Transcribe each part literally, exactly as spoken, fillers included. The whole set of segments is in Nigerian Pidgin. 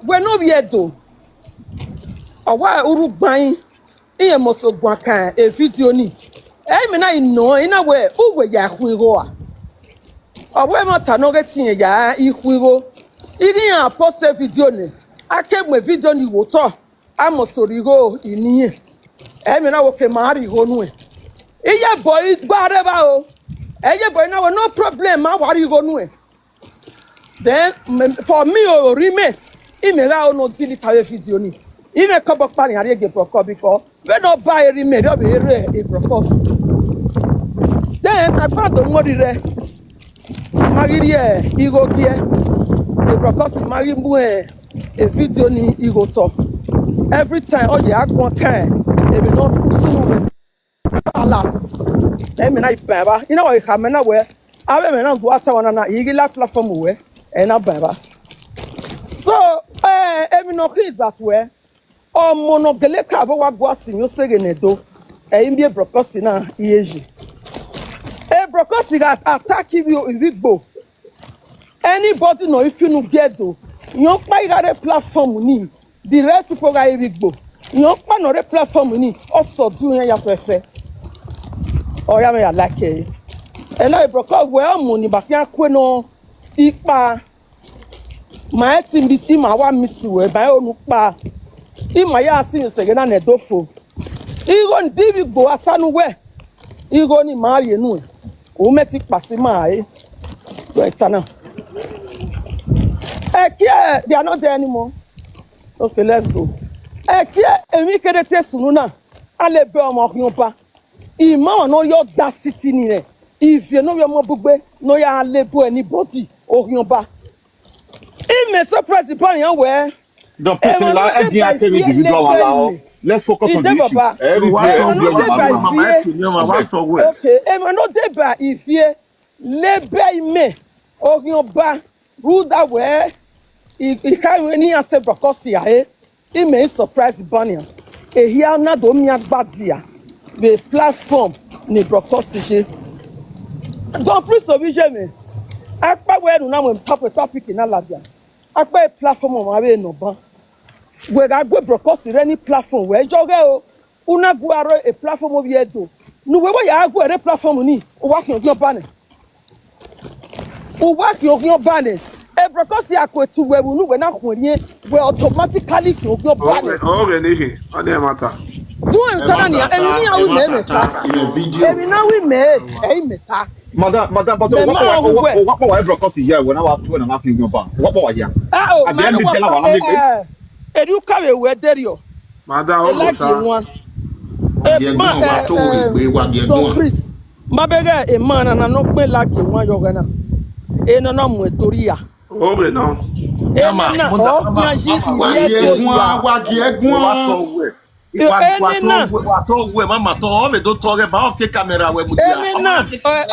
Weno biedo. Awa urugban. Iye moso gwan kan e video ni. E mi na ino ina we uwe ya khuigo a. Awe ma ta no ge tin ya ikhuigo. Igi ya post e video ni. Ake mwe video ni wo to. Amo sorigo iniye. E mi na wo ke ma ri go nu e. Iye boy gbare ba o. Iye boy na we no problem ma wa ri go nu e. Then me- for me o rime. Ime ga o no delete away video ni. Ime ko bo pa ni ari ege broko biko. We no ba eri me do be ere e broko. Then I found the money re. Magiri e igo gie. E broko si magi mu e e video ni igo to. Every time all the agbon time e be no kusu me. Alas. E me na ipa ba. Ina wa ka me na we. Abe me na go ata wana na igi la platform we. E na ba ba. So eh e mi no is that we. Omo no gele ka bo wa go asin yo sege ne do. E imbi e broko si na iyeji. E broko si ga attack you igbo. Anybody no if you no get do. Yon pa igare platform ni. The rest people ga irigbo. Yon pa no re platform ni. Oso du yan ya fefe. Oya me ya like e. E na e broko we omo ni ba ki akwe no ipa. Ma e ti mbisi ma wa misi we ba e onu pa. Ima ya si se na ne dofo. Igo ndi bi gbo asanu we. Igo ni ma ye nu. O me ti pasi ma e. Right sana. E ki e they are not there anymore. Okay, let's go. E ki e emi kede te sunu na. Ale be omo yon pa. Ima wa no yo da city ni re. If you know your mo bugbe, no ya ale bo anybody. O yon pa. Ime surprise pa yan we. Don't push him like again. I tell individual one now. Let's focus on the issue. Every Wa day, to every we day, ma every we day. Mama Etu ni ma wa to we. Okay, eme no dey by if you lebe ime. O yon pa. Ruda we. I ka we ni ase broko si a e. Ime surprise banya. E hia na do mi agbadia. The platform ni broko si je. Don't please obi je me. Akpa we nu na mo top topic na labia. Akpa e platform ma we no ban. We ga gwe broko si re ni platform we jo ge o. Una gwe aro e platform obi edo. Nu we we ya gwe re platform ni. O wa ki ojo ba ni. O wa ki ojo ba ni. E broko si akwe tu we nu we na kun ni. We automatically ki ojo ba ni. Oge oge ni he. Ọ dị mata. Do you understand? And me I will me ta. In a video. Emi na we me. E me ta. Madam, madam, but The what man what who what went. What what ever cause here when I was when I'm asking you about what what yeah. Ah, oh, At the end of the day, I wanna make Edu kawe we derio. Madam E like you Ogota. one. Wa gi egun, wa to igbe, wa gi egun. Please. Ma bege e man na no pe like you one yo gana. E no no mu etoria. Oge no. E na o kan ji Wa gi egun, wa gi egun. Wa to we. Wa to we. Wa to we mama to o me do to ge ba o ke camera we mu dia. Emi na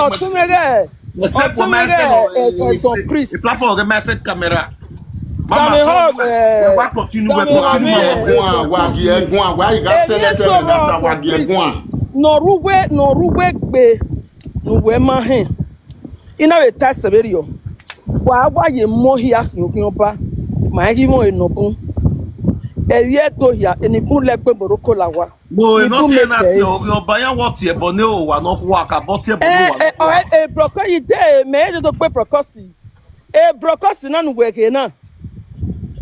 o tun me re. Except for my Ọtún mi rẹ̀, ẹ̀, ẹ̀, Don Chris. The platform of the message camera. Dami Mama Hall, to ẹ̀, we wa continue we Dami Hall, continue. ẹ̀, Egun, wa gi egun, wa iga Èmi select sọ̀rọ̀ me na ta wa gi Chris. egun. Nọ̀rúwé nọ̀rúwé gbé nùwé máa hìn. Iná rẹ̀ tá ẹsẹ̀ bẹ́ẹ̀ rí ọ. Wà á wáyé mọ́ híà kìí ọba. Màá rí wọn ènà bún. Ẹ̀rí ẹ̀ tó híà ènìbún lẹ́gbẹ̀ẹ́ Morocco là wá. Mo e no se na ti o yo ba ya wo ti e bo ni o wa no wa ka bo ti e bo ni Ẹ wa. ẹ ọ̀rẹ́ ẹ brọ̀kọ́ yìí dé èmẹ́ ẹ̀ tó pé brọ̀kọ́ sí. Ẹ brọ̀kọ́ sí náà nùwé kè náà.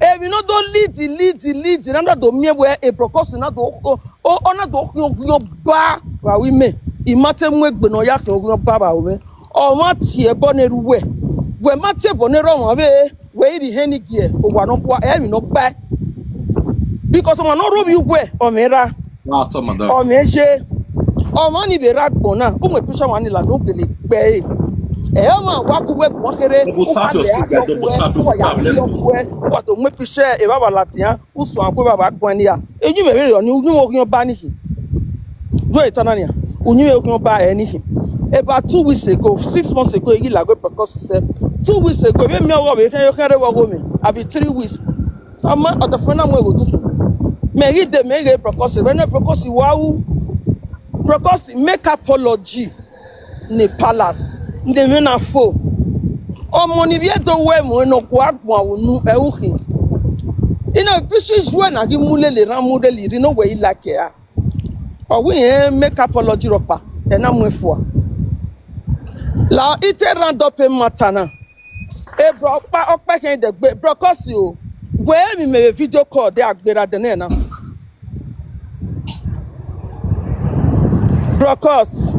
Èmi náà tó lead lead lead náà tó mi ẹ̀ wẹ́ ẹ brọ̀kọ́ sí náà tó ó ó náà tó kí o kí o bá wà wí mẹ́. Ìmọ̀tẹ́mú ẹgbẹ́ náà yá kí o kí o bá wà wí mẹ́. Ọ̀wọ́n tiẹ̀ bọ́ ní eru wẹ̀. Wẹ̀ má tiẹ̀ bọ́ ní eru ọ̀wọ́n bẹ́ẹ̀ wẹ̀ ìrì hẹ́ni gíẹ̀ òwà náà kó ẹ̀mí náà gbẹ́. Because ọmọ náà róbi wẹ̀ ọ̀mí ra Wa to madam. ọmọ ẹ ṣe ọmọ ní ìbéèrè àgbọn náà ó mọ ìpínṣẹ wọn nílànà ògèlè gbẹ ẹ ẹ ọmọ wa kú wẹ bùn kéré Double tap your screen, guys. Double tap, double tap. Let's go. Wà tó mú ìpínṣẹ ẹ bàbá làtìyàn ó sùn àpò bàbá gbọn níyà eyín mi rẹ ní oyún oyún ọba nìyí yóò ìtàn náà nìyà oyún oyún ọba ẹ nìyí. About two weeks ago, six months ago, èyí làgọ́ ìpẹ̀kọ́ ṣiṣẹ́. Two weeks ago, èmi mi ọwọ́ mi kẹ́yọ́ kẹ́rẹ́ wọ́gọ́ mi àbí three weeks. Ama ọdọfẹ na mo egodu. Me ri de me ri brọkọsi. Me ne brọkọsi wa wu. Brọkọsi make apology. Ne palace. Ne me na fo. Ọmọ ni bi edo we mo no kwa gwa unu e uhi. Ina bishi jwe na gi mule le ran mule li rino we ila ke a. Or we eh, make apology ropa. Ena mwe fwa. La ite ran dope matana. E bro pa okpe ken de gbe bro kosi o. We mi me video call de agbera de na. Bro cos.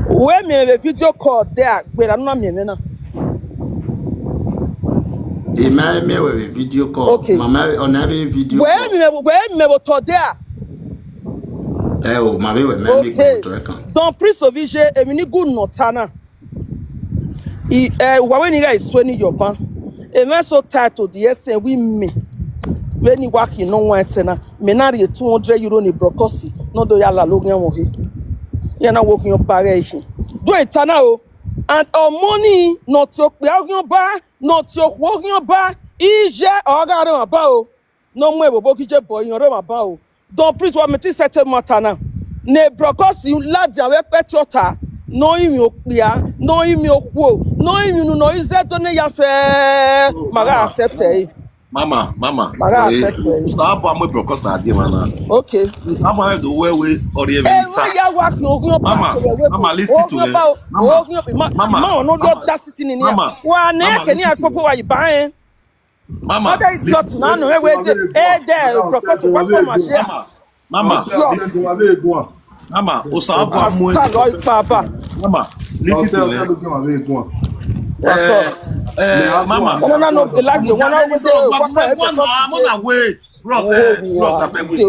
We mi me video call de agbera na mi na. Ema eme we video call. Okay. Mama ona be video We call. Mi me we mi me to there. Eh o, ma be we me mi Okay. Ko to e kan. Don Prince Ovije emi ni good no tana. I eh wa we ni ga iswe ni yoban. Eme so tight to the essence we me. We ni wa ki no one sena. Me na re two hundred euro ni brokosi. No do ya la lo yan wo he. Ya na wo ki yo bare ihin. Do e tana o. And our money not to pe o yan ba, not to wo yan ba. Ije o ga re ba o. No mu ebo bo kije boy yan re ma ba o. Don Prince wa mi ti settle matter na. Ne brokosi la dia we pe tota. No imi o pia, no imi o kwo, no imi nu no ize to ne ya fe. Maga accept e. Mama, mama. Maga Eh, accept e. Usaba mo brokosi adi mana. Okay. Usaba do we we ori e Eh, mi ta. Ya wa ki ogun oba Mama, so we we. Mama, listen to me. Mama, Ogun oba, ogun oba. Mama, Ma no do Mama, da city ni ni. Mama, Wa ne Mama, ke ni listen to akpokpo wa iba en. Mama, Oda idiot na no we we de. Eh, de brokosi wa ko ma je. Mama, Mama, Sure. listen. Mama, Usaba mo. Sa lo ipa ba. Mama, listen to me. Eh, eh, Mama. Ona na no de like the one of the Mama, wait. Bros, eh, bros, I beg wait.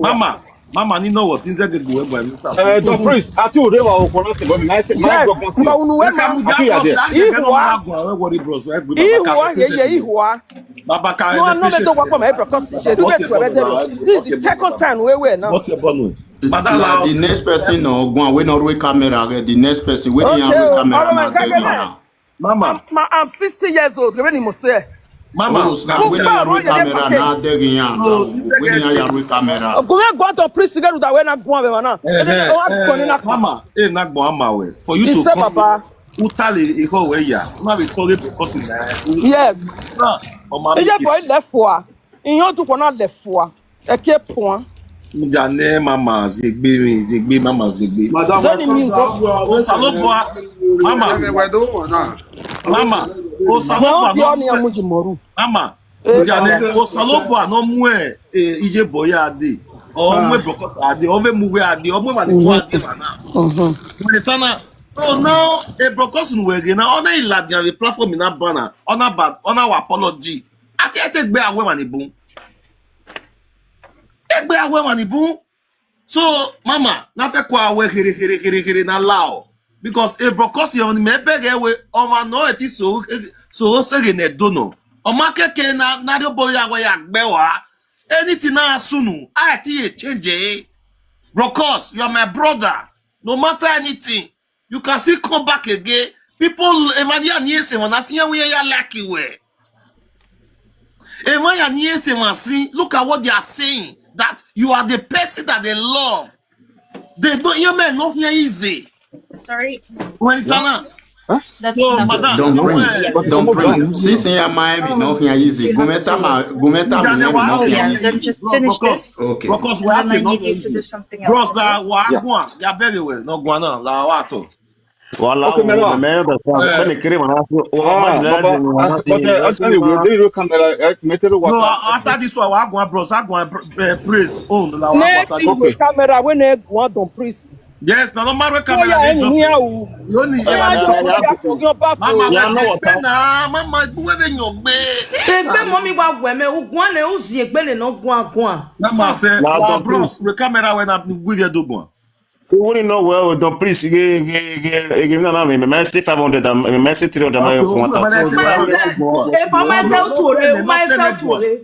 Mama, Mama, you know what? Things that go well by me. Eh, Don Prince, ati o de wa o kono te bo mi na se ma Yes, go kan si. But unu we ma. Aki ya de. Ihua. Worry, bros. Ihua, ye ye ihua. Baba ka. No, no, me don't work for my brokosi. She do me to a better. This is the second time we we now. What your bonu? Madam, the next person no go and we no roll camera again. The next person we dey Okay, roll oh, camera oh, na my God, tell you God. now. Mama, Ma, I'm sixty years old. Reverend Mose. Mama, Now we dey roll camera na tell you now. We dey roll camera. Go me go to prison get that when I go on na. Mama, eh, na gbo ama we. For you He to said, come, Papa. Utali iho we ya. Na we call it because in there. Yes. Mama, He just boy left for. In your to not left for. Eke point. Mjane mama zegbe mi zegbe mama zegbe. Madam, Johnny Mingo. Osalobua, mama, mama, Well, Osalobua the only no, Amuji Moru. mama, Eh, Mjane, Osalobua no mu e ije boya ade. O mu e brokosi ade, o ve mu we ade, o mu e mani ko ade mana. Mhm. When it's on, so now a brokosi we again. Now on a ila the platform in that banner, on a bad, on our apology. Ati ete gbe awe mani bun. Egbe awe mani bun. So mama, na fe kwa awe here here here here na lao. Because a brokosi on me beg ewe o ma no eti so so se ge ne dono. O ma keke na na ri obo ya we ya gbe wa. Anything na sunu, I ti ye change e. Brokos, you are my brother. No matter anything, you can still come back again. People, Emmanuel Niese, when I see you, we are like you were. Emmanuel Niese, when I see, look at what they are saying. That you are the person that they love. They don't, your men not here easy. Sorry. When it's on, That's so, enough. madam, Don't no bring, way. don't bring. Since in your mind, me no here easy. Go meta ma, go meta Then me they no want here Yeah, easy. let's just finish this. Okay. Because we And have then to I not need you to do easy. Something Bros, else. that wa Yeah. Guan, they are very well. No Guan, la wa to. Wala Okay, o Mela. me me da sa Eh. bane kire mana so o Ah, ma jina Baba, se mo ah, na but ti uh, actually, we dey roll camera. Uh, me tell you what. No, Uh, after this one, I go and bros, I go and pr- eh, praise. Oh, la wa Net wa you Okay. Camera when they go on, don't please. Yes, na normal way Camera camera yeah, dey drop. Anyhow. You need Yeah, ever so drop. we have to go back. Mama, Yeah, we no, say what pe na mama we we nyo gbe. Egbe mọmi wa wẹ mẹ uguan ne uzi egbe ne no guan guan. Mama say, La la don bros, we camera when I give you do go. Who wouldn't know well, don't please, ge ge ge ge na na me me say five hundred, me me say three hundred, Okay, me we want must say that. five hundred. E ma ma ese utu ore, o ma ese utu ore.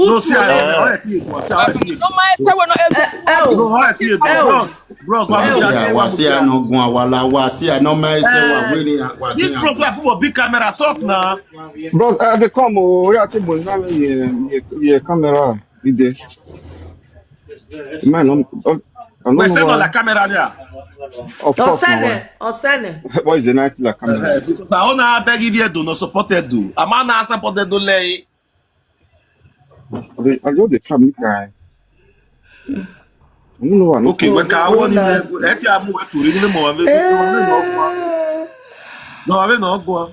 No, see, Utu ore. I I see it. See, I see it. No, my say we no. Eh, eh, No, o. I see it. Eh, o. Bros, bros, wa mi Wasia, say wasia no go wala wasia no me say wa we dey wa This bros, we have a big camera talk now. Bros, uh, they come. Oh, yeah, I think boys now. Yeah, yeah, yeah, camera. Did they? Man, I'm, I'm, I'm We not say know no why. like camera there. Of course, no. Osene, osene. Why is the night like camera? Eh, because I wanna beg if you do not support it do. I'm not support it do lay. They, I just dey come, make I. I don't know what. Okay, we can. What name? Eti amu we turi ni mo wa me. No, we no go.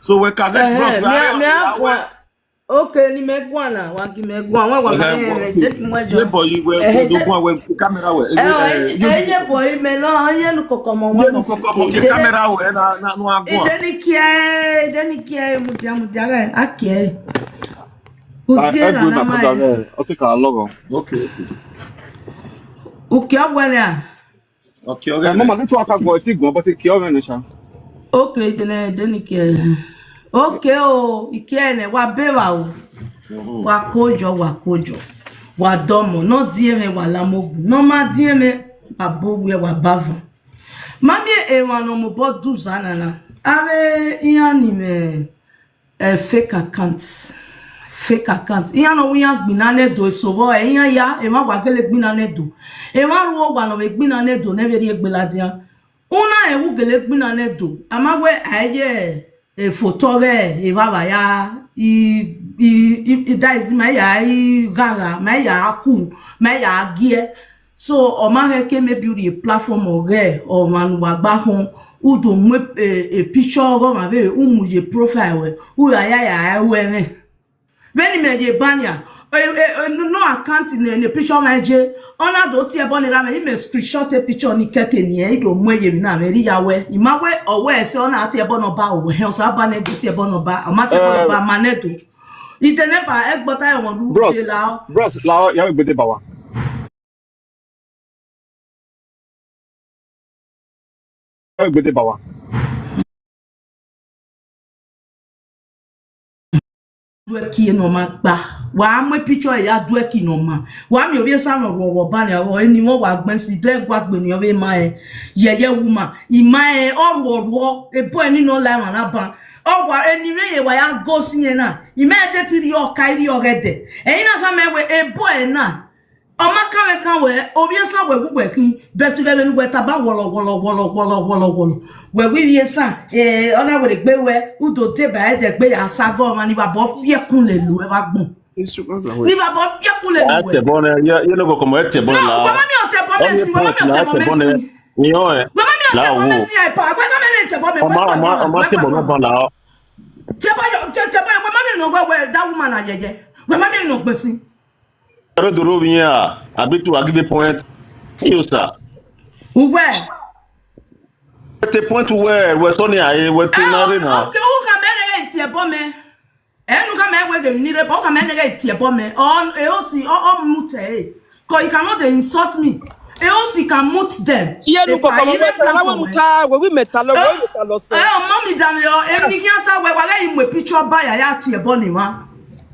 So we can say, bros, we are. Okay, ni me gwana, wa gi me gwana, wa wa me je ti mo jo. Ye boy, we do gwa we camera we. Eh, ye boy, me no, ye nu kokomo wa. Ye nu kokomo ke camera we na na no agwa. Ide ni kie, ide ni kie, mu dia mu dia ga, akie. Utie na na mai. Okay, okay. Ukie ogwele a. Okay, okay. Mama, this one can go, it's go, but it's cure, Nisha. Okay, then, eh, then it care. Okay, oh, it care, ne, wa beva, oh. Wa kojo, wa kojo. Wa domo, no dieme, wa lamogu. No ma dieme, wa bowe, wa bava. Mami, e wa no mo bo du zanana. Ave, iani me. Eh, fake account. Fake account. Iya no, iya gbina ne do so bo, eh, iya ya, e ma wa gele gbina ne do. E ma ruo wa no we gbina ne do, ne veri egbela dia. Una e wu gele gbina ne do. Ama we aye, e photo re, e va va ya, i, i, i, i, that is my ya, i gaga, my ya ku, my ya gie. So, o ma he ke maybe uri a platform or re, or man wa gba hon, u do mu a, a picture of ma ve, u mu ye profile we, u ya ya ya we me. Veni me ye banya, eh, eh, eh, no, no account in a picture ma je, ona do ti ebo ni ra me, i me screenshot a picture ni keke ni e, i do mu ye na me ri ya we, i ma we, o we se ona ti ebo no ba o we, he so aba ne do ti ebo no ba, o ma ti ebo no ba, ma ne do. I te ne ba, e gbota e won lu, bros, bros, la, ya we gbete ba wa. Egbede bawa. Due kie no ma gba. Wa mwe picture ya due ki no ma. Wa mi obi sa no ro ro ba ni o, eni won wa gbe si de gba gbe ni obi ma e. Ye ye wu ma. I ma e o ro ro. E boy ni no la ma na ba. O wa eni me ye wa ya go si ye na. I me de ti ri o kai ri o gede. E ina ka me we e boy na. Oma kawe kawe, obie sa we we kin, betu le menu we taba wolo, wolo, wolo, wolo, wolo, wolo. We we ye sa, eh, ona we gbe we, u do te ba e de gbe ya sa go, ma ni ba bo fie kun le lu, e ba gbon. Ni ba bo fie kun le lu. Ete bone, ye, ye no go komo ete bone la. No, we ma mi o te bone si, we ma mi o te bone si. Ni o e. We ma mi o te bone si, e pa, we ma mi o te bone, we ma mi o te bone ba la. Te ba yo, te, te ba yo, we ma mi no go we, that woman ayeye. We ma mi no gbe si. Ero doro wi a, abi tu agi the point. You sir. Uwe. At the point where we so ni aye we ti na re na. Okay, u ka me ne ti e bo me. E nu ka me we ge ni re, bo ka me ne ge ti e bo me. On e o si o o mute e. 'Cause you cannot dey insult me. E o si can mute them. Ye nu ko ko mo ta la we muta, we wi meta lo, we meta lo so. Eh, mommy da me o, e ni ki ata we wa le imwe picture ba ya ya ti e bo ni wa.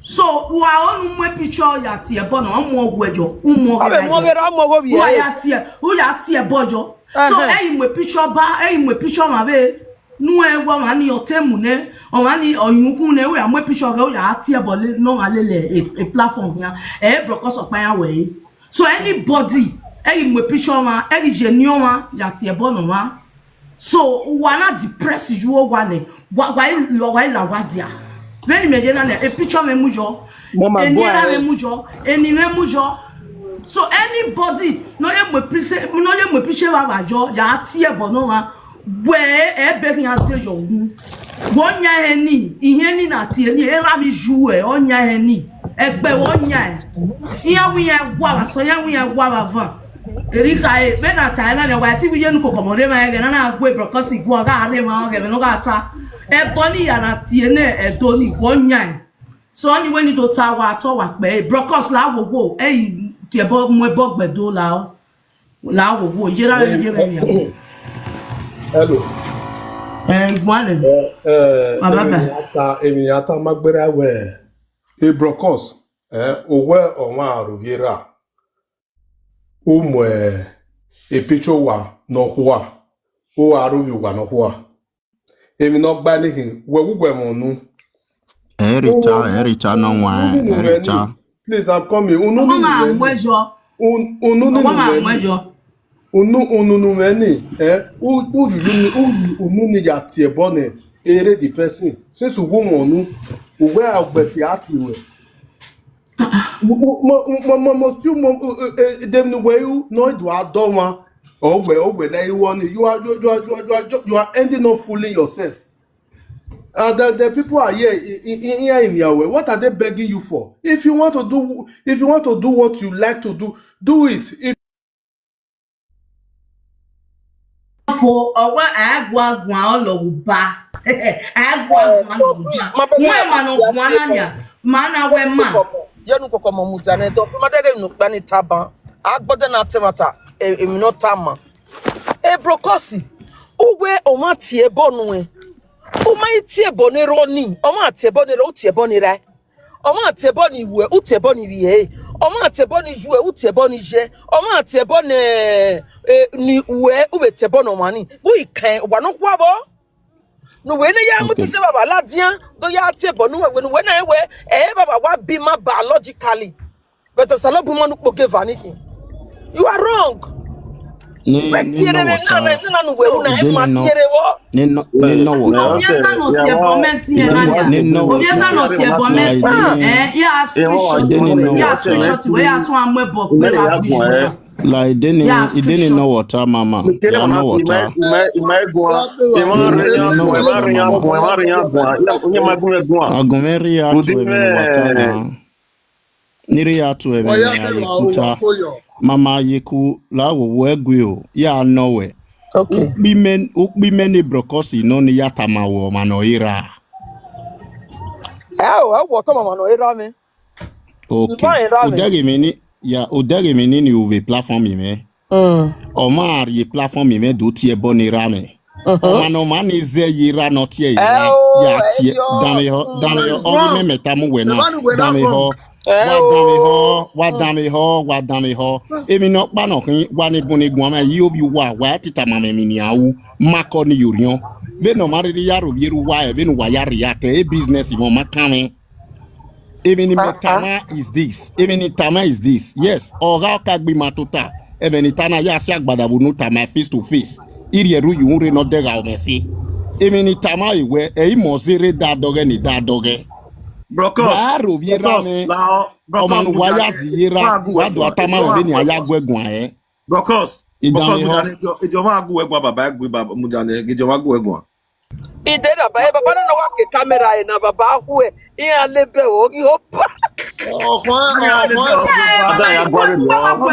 So, wa onu mwe picture ya ti e bo na, omo ogwe jo, umo ogwe. Abe mo gera, mo go bi. Wa ya ti e, u ya ti e bo jo. So, e imwe picture ba, e imwe picture ma be. Nu e wa wa ni otemu ne, o wa ni oyunkun ne, u ya mwe picture ge, u ya ti e bo le, no wa le le, e, e platform ya. E bro ko so pa ya we. So anybody, e imwe picture ma, e je ni o wa, ya ti e bo no wa. So, wa na depress you o wa ne. Wa, wa i lo, wa i la wa dia. Veni me je na ne, e picture me mu jo. Mama, eni go ra me ahead. Mu jo, eni me mu jo. So anybody, no ye mwe pise, no ye mwe pise wa wa jo, ya ti e bo no wa. We e be kin ate jo wu. Wo nya eni, ihe ni na ti eni, e ra mi ju e, o nya eni. E gbe wo nya e. Iya wi ya gwa wa, so ya wi ya gwa wa van. Erika e, be na ta na ne wa ti wi ye nu ko komo re ma e ge na na gwe bro, 'cause igwa ga re ma o ge be no ga ta. E bo ni ya na ti ene e do ni wo nya e. So anyway ni do ta wa to wa pe, bro, 'cause la wo wo, e ti e bo mu e bo gbe do la o. La wo wo, ye ra ye re ya. Hello. Eh, igwa le. Eh, eh, Baba emi ba. Ata, emi ata magbera we. E bro, 'cause, eh, owe o wa ro viera. U mu e picture wa no hua. U wa ro vi wa no hua. Emi no gba ni hin. We wu gwe mo nu. Ericha, Ericha no wa, Ericha. Please, I'm coming. Unu ni ni. Mama mwejo. Un-, unu ni ni. Mama mwejo. Unu, unu nu me ni. Eh, u, u, unu, u, unu ni ya ti e bo ne. Ere the person. Since u wo mo nu. U we agbeti ati we. Mo, mo, mo, mo, mo still mo, uh, uh, uh, dem ni where you know do adoma. Oh well, oh well, now you want you are you are you are you are, you are, you are ending up fooling yourself. And the, the people are here in, in, in here in Yahweh. What are they begging you for? If you want to do, if you want to do what you like to do, do it. If Fo ọwa agwa agwa ọlọ uba. Agwa agwa ọlọ uba. Nwa ma no gwa na nya. Ma na we ma. Yenu koko mo mudane do. Ma dege nu kpani taban. Agbode na temata. E, e mi no tama. E brokosi. Uwe o ma tie bonu e. O ma tie bonero ni. O ma tie bonero, o tie bonira. O ma tie boni we, u tie boni wie. O ma tie boni jue, u tie boni je. O ma tie boni e, ni we, u be tie bono mani. Bu ikan wa no kwa bo. No we ne ya mu Okay. Pise baba la dia. Do ya tie bonu we, no we na we. Eh baba wa bi ma biologically. But the salo bu manu kpoke vanihi. You are wrong. Ni We ni tiere no me na me water. na no we una e Ide ma ni no tiere wo. Ni no ni no water. Obiasa no tie bo mesi e na nya. Ni no Obiasa no water. tie bo mesi. Eh, ya Ide ni screenshot. no Ya water. Screenshot. We ya so amwe bo pe wa bi. La ide ni Ya ide ni screenshot. No water mama. Ya no water. Agunme react to emi no water na. Ni react to emi na ye kuta. Mama ye ku la wo we gwe o. Ya no we. Okay. Ukpi men ukpi men ni brokosi no ni ya tama wo ma no ira. Eh o, e wo to mama no era me. Okay. Fine, Rami. Udege mi ni ya udege mi ni ni uve platform mi me. Mm. Oma ye platform mi me do tie boni rame. Oma no man is there ye ra not here. Eh, oh, Ya eh, tie yo. Dame ho dame ho It's only wrong. me meta mu we The na. man we not Dame wrong. Ho. Eh, Wa dame oh. ho, wa dame ho, wa dame ho. Emi no pa no kin wa ni buni gwan me yi obi wa wa tita ma me mi ni awu. Mako ni yurion. Ve no mari ri yaro yeru wa e ve no wa ya react e business mo makame. Even in Ah, ah. Tama is this. Even in Tama is this. Yes. Oga Okagbi Matuta. Even in Tana ya si agbada bu no Tama face to face. Iri eru yu unre no dega o mesi. Even in Tama iwe e imo zere da doge ni da doge. Brokos. Wa ro viera Brokos. me. Lao. Oman Brokos. Waya ziyera. Wa do Atama we ni aya gwegun e. Brokos. Idan Brokos mi ho. Mujane. Ijo ma gu egwa baba egwi baba Mujane. Ijo ma gu egwa. Ide da ba e baba na wa ke camera e na baba hu e. I a le be o ki ho pa. Ọkàn ọkàn Ada ya gwari lo. Bo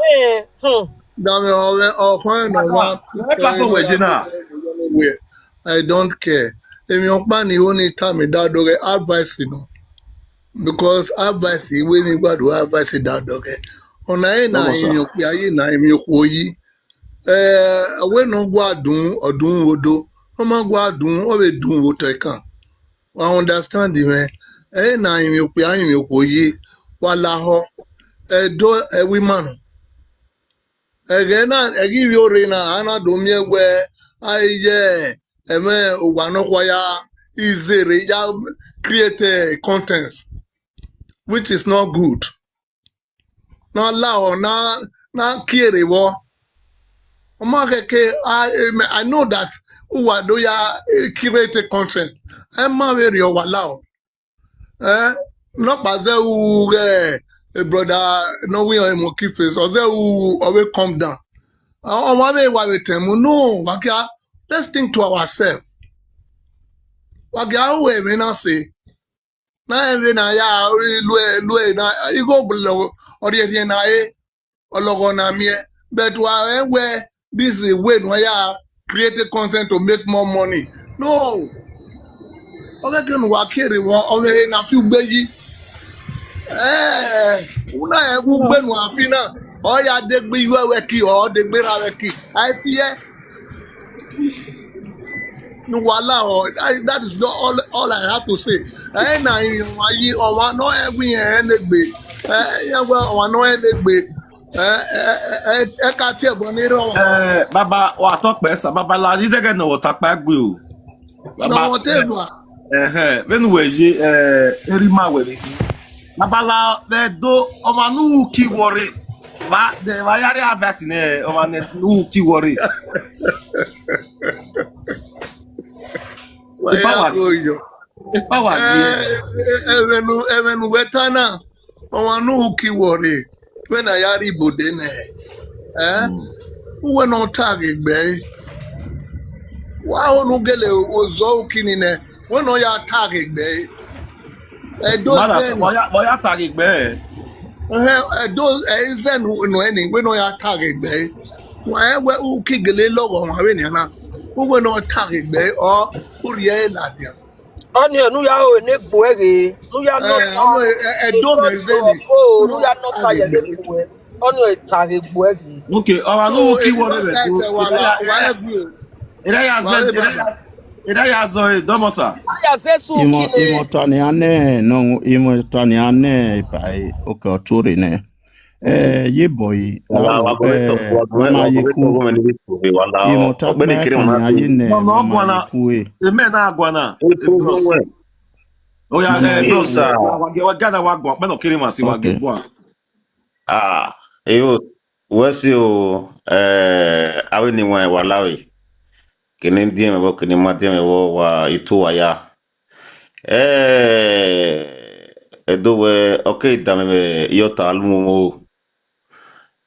me. Hmm. Dame ọwẹ ọkàn ẹ̀ náà wá. Ẹ bá fún wẹ̀jẹ̀ náà. I don't care. Èmi ọ̀pá ni ó ní tàmí dádọ́gẹ́ advice nù. Because advice ìwé ní gbàdúrà advice dádọ́gẹ́. Ọ̀nà ẹ̀ náà Ọmọ sà. Èmi ọ̀pẹ ayé náà èmi ọ̀pẹ òyì. Ẹ̀wé náà gbọ́ àdùn ọ̀dùn odò. Wọ́n máa gbọ́ àdùn ọ̀bẹ dùn òtọ̀ ẹ̀kan. I understand mẹ́. Ẹ̀ náà èmi ọ̀pẹ ayé èmi ọ̀pẹ òyì. Wà láhọ́. Ẹ̀dọ́ ẹ̀wí márùn. Ege na egi wi ore na ana do mi egwe aye eme owa no kwa ya izere ya create contents, which is not good. Na lao na na kiere wo. Oma keke I I know that uwa do ya eh, create content. Ema very owa lao. Eh, no paze u eh, eh, brother no we are monkey face. Oze u always come down. Ọmọ abẹ́ ìwà rẹ̀ tẹ̀ mú. No, wákìá, let's think to ourselves. Wákìá, ó wẹ̀ mí náà ṣe. Náà ẹ̀ mí náà yá orí ìlú ẹ̀ ìlú ẹ̀ náà. Igbó gbọ́dọ̀ ọ̀rí ẹ̀rí ẹ̀ náà ẹ̀ ọlọ́gọ́ náà mi ẹ̀. But wà ẹ̀ wẹ̀ this is way náà yá create content to make more money. No. Ọ̀gá kí ni wà á kéré wọn? Ọmọ ẹ̀ náà fi gbé yí. Ẹ̀ ẹ̀ wọ́n náà ẹ̀ wọ́n gbé nù àfi náà. Ọ̀ya dégbé yú ẹ̀wẹ̀ kí ọ̀ dégbé ra wẹ̀ kí. Àìfi ẹ̀. Ní wàhálà ọ̀ that is all, all I have to say. Ẹ̀ náà ìyẹn wá yí ọ̀wá náà ẹ̀ wí yẹn ẹ̀ lè gbé. Ẹ̀ yẹn wá ọ̀wá náà ẹ̀ lè gbé. Ẹ̀ ẹ̀ ẹ̀ ẹ̀ ká tiẹ̀ bọ̀ ní ìrọ̀ wọn. Eh, baba wa to pe sa baba la ni zege no ta pa gbe o. Náà wọ́n tẹ̀ fà. Eh eh. Venu we ye eh eri ma we ni. Baba la de do o ma nu ki wore. Ba de ba ya re avasi ne o ma ne nu ki wore. Wáyà Báwa. Kò yọ. Power there. Evenu evenu wetana. Onwa nu uki wore. When I ari bodene. Eh? Uwe no tag egbe. Wa onu gele ozo uki nine. When no ya tag egbe. Edo Mother, zen. Boya boya tag egbe. Eh, edo ezen no any. When no ya tag egbe. Wa ewe uki gele logo wa we ni na. Uwe no tag egbe o uri e la dia. Ọnụ ya, nụ ya o, na-egbu ege. Nụ ya nọ Eh, ọnụ e- e- edo mezeni. O, nụ ya nọ ta ya na-egbu e. Ọnụ ya ta ga-egbu ege. Okay, our no ki wore be do. Wa egwu. Ira ya zes, ira ya, ira ya zo e domosa. Ya zesu Imo kine. Imo tani ane no imo tani ane pai oke oturi ne. Eh, ye boy. Wala, wa go to, eh, wa go, mama wa go ye to ku. Go many people, wala. Imo ta Ogbeni kiri kani ma aye ne. No, no, mama ye gwana. Ku e. Eme na gwana. Eh, bros. Oh yeah, eh, bros. Wa wa wa gana wa gwa. Me no kiri ma si wa ge gwa. Ah, eyo, wesi o, eh, awe ni wa wala we. Kini die me bo, kini ma die me bo, wa itu wa ya. Eh, edo we, okay, dame me yota alumo.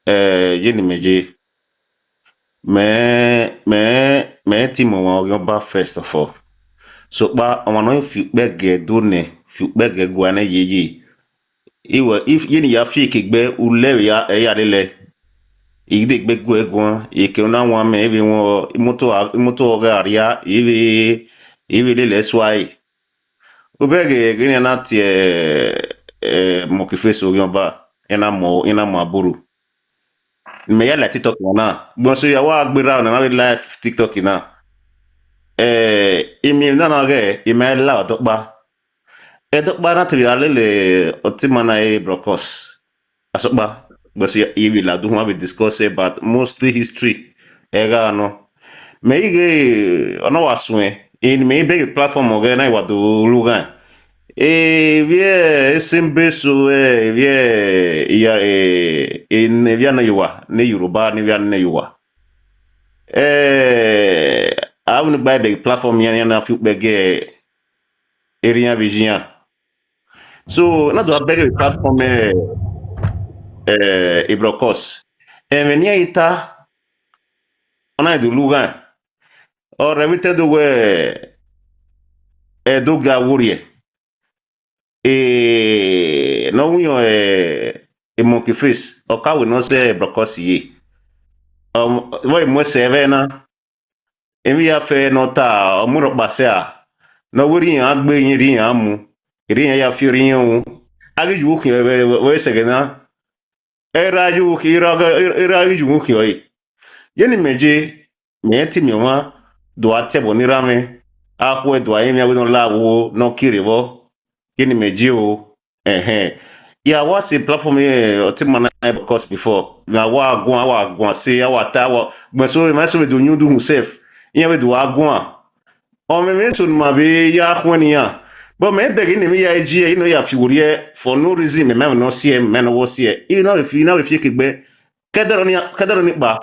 Eh, ye ni meje. Me, me, me ti mo wa oyo ba first of all. So pa ọmọ no fi pege do ne, fi pege gwa ne ye ye. Iwe if ye ni ya fi ke gbe ule ya e ya lele. Igide gbe gwe gwa, ike na wa me ebi won imoto imoto ga aria iwe iwe lele swai. Ubege gini na tie eh, eh, Monkey Face oyo ba ina mo ina mo aburu. Me ya la TikTok na. Gbon so ya wa gbera na na live TikTok na. Eh, imi na na ge imi la odokpa. Edokpa na te ya lele otima na e brokos. Asokpa. Gbon so ya iwi la do we discuss about mostly history. Ega no. Me ige ono wa sue. In me beg platform oge na wa do lugan. E vie esimbeso e vie ya e in via na yuwa ne Yoruba ne via na yuwa. Eh, I wouldn't buy big platform yan yan a few big eh area vision. So na do a big platform eh eh Ibrokos. E me ni ita ona do lugan. O revite do we e do ga wurie. E no wiyo e e Monkey Face o ka we no se Ibrokos ye. Um, we mo se ve na. Emi ya fe no ta o mu ro pa se a. No we ri yan gbe yin ri yan mu. Ri yan ya fi ri yan wu. Agi ju ki we we se ge na. Era ju ki ra ga era agi ju ki o yi. Ye ni meje me ti mi wa do a te bo ni ra me. A ko e do a yin mi a we no la wo no kire bo. Ye ni meje o. Eh eh. Ya wa se platform ye o ti mana because before. Na wa gwa wa gwa se ya wa ta wa. Gbe so ma so we do nyu do himself. Yin we do a gwa. O me me so ma be ya ko ni ya. But me beg ni me ya ji e no ya fi wori e for no reason me me no see e me no wo see e. You know if you know if you kigbe. Kedero ni kedero ni pa.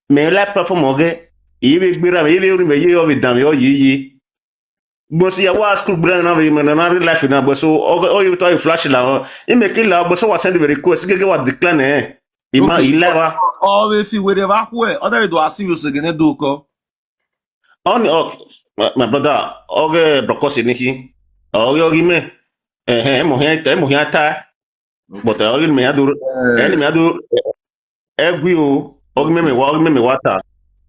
Me la platform oge. Ibe gbera me ibe ori me ye o be dan me o ye ye. But ya wa school brand na be me na real life na but so o o you to flash la. I me kill la but so wa send the request gege wa decline eh. Ima Okay. Ile wa. O we fi we de va ku e. O de do a serious gene do ko. On okay. My, my brother, oge Ibrokos ni ki. Oge oge me. Eh eh mo he te mo he ta. But oge me adu. Eh ni me adu. Egwi o. Oge me me wa oge me me wa ta.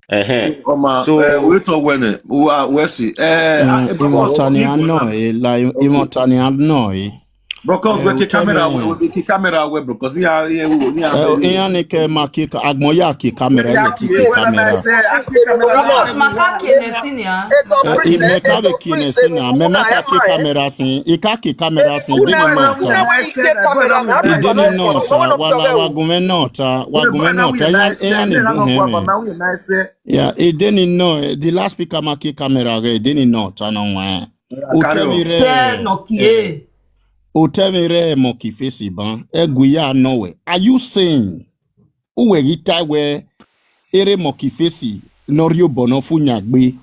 Eh eh. Oma So eh we to when eh wa we si. Eh Mm, Ibrokos Imotani you go ano now. E la Okay. Imotani ano e. Brokos Eh, we ki camera we Utemi we ki camera we Brokos ya ye wo ni Eh, a. Iyan ni ke ma ki ka- agbon ya ki camera Ya ye ti ki ki whether na camera. Say a ki camera Brokos na. Maka kine sinia. Eh, ime ka be kine sina. Me ma ka ki camera sin. I ka ki camera sin. Dini Una no na na ta. Una na I say that brother we na Ideni say. No ta. Wala wagume no ta. Wagume no ta. Iyan iyan ni bu he me. Yeah, ideni no. Eh, the last speaker ma ki camera ge ideni no ta no wa. Carry on. Utemi Say re. No kie. Utemi re Monkey Face ban. Egwi ya no we. Are you saying? Uwe gi ta we ere Monkey Face no ri obo no fu nya gbe.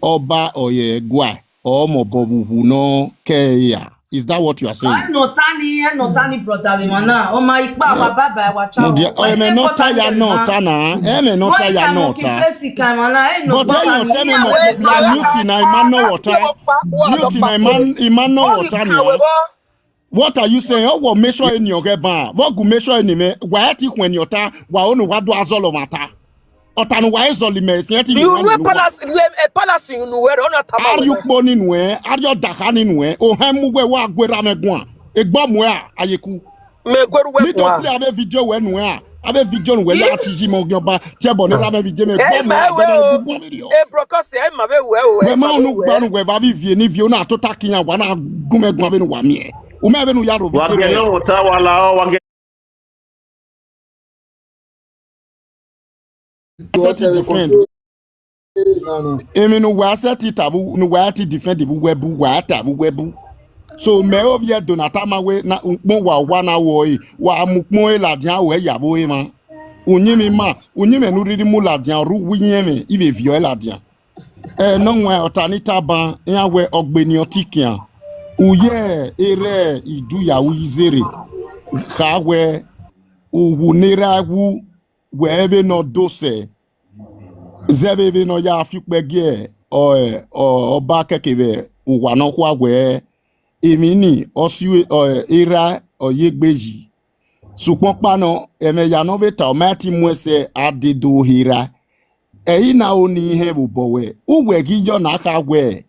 Oba oye gwa. or mo bo wu wu no ke ya. Is that what you are saying? Notani, notani, brother, we mana. Oh my, ipa wa baba wa cha. Mo dia, oh, me no tire no ta na. Eh, me no tire no ta. But then you tell me, na mute na ima no water. Mute na ima, ima no water ni. What are you saying? Oh, what make sure in your get ban? What go make sure in me? Why ti when your ta? Why onu wa do azolo mata? Otanu wa ezoli me si eti. You were palace, a palace in where on a Are you tamale. Poni nwe? Are you dakani nwe? O hemu we wa gwera me gwan. Egbo mu a ayeku. Me gweru we Mi don kwa. Play ave video we nwe a. Ave video nwe la ti ji mo gyan ba. Che bo ne ra me video me Eh, gbo mu a. ma we Gbo o. mu gbo video. E brokos e ma we we o. We ma onu gbanu we ba vi vie ni vie na to taking a wa na gume gwan be no wa mi e. O me be no ya ro video. Wagene ota wala o wagene. Set it defend. Emi no wa set it abu no wa ti defend bu webu wa ta bu webu. So me o vie do na ta ma we na nkpon wa wa na wo e wa mu kpon e la dia we ya bo e ma. Unyi mi ma, unyi me nu riri mu la dia ru wi yen me ibe vio e la dia. E no nwe otani ta ban ya we ogbeni otikian. Uye ere idu ya wi zere. Ka we uwu nera wu we ebe no dose. Zebe ebe no ya fi pe ge o e o ba keke be uwa no kwa we. Emi ni osu era oyegbeji. Sukpon pa no eme ya no ve ta o ma ti mu ese adedo hera. Eyi na oni ihe bụ bowe uwe gị yọ na aka we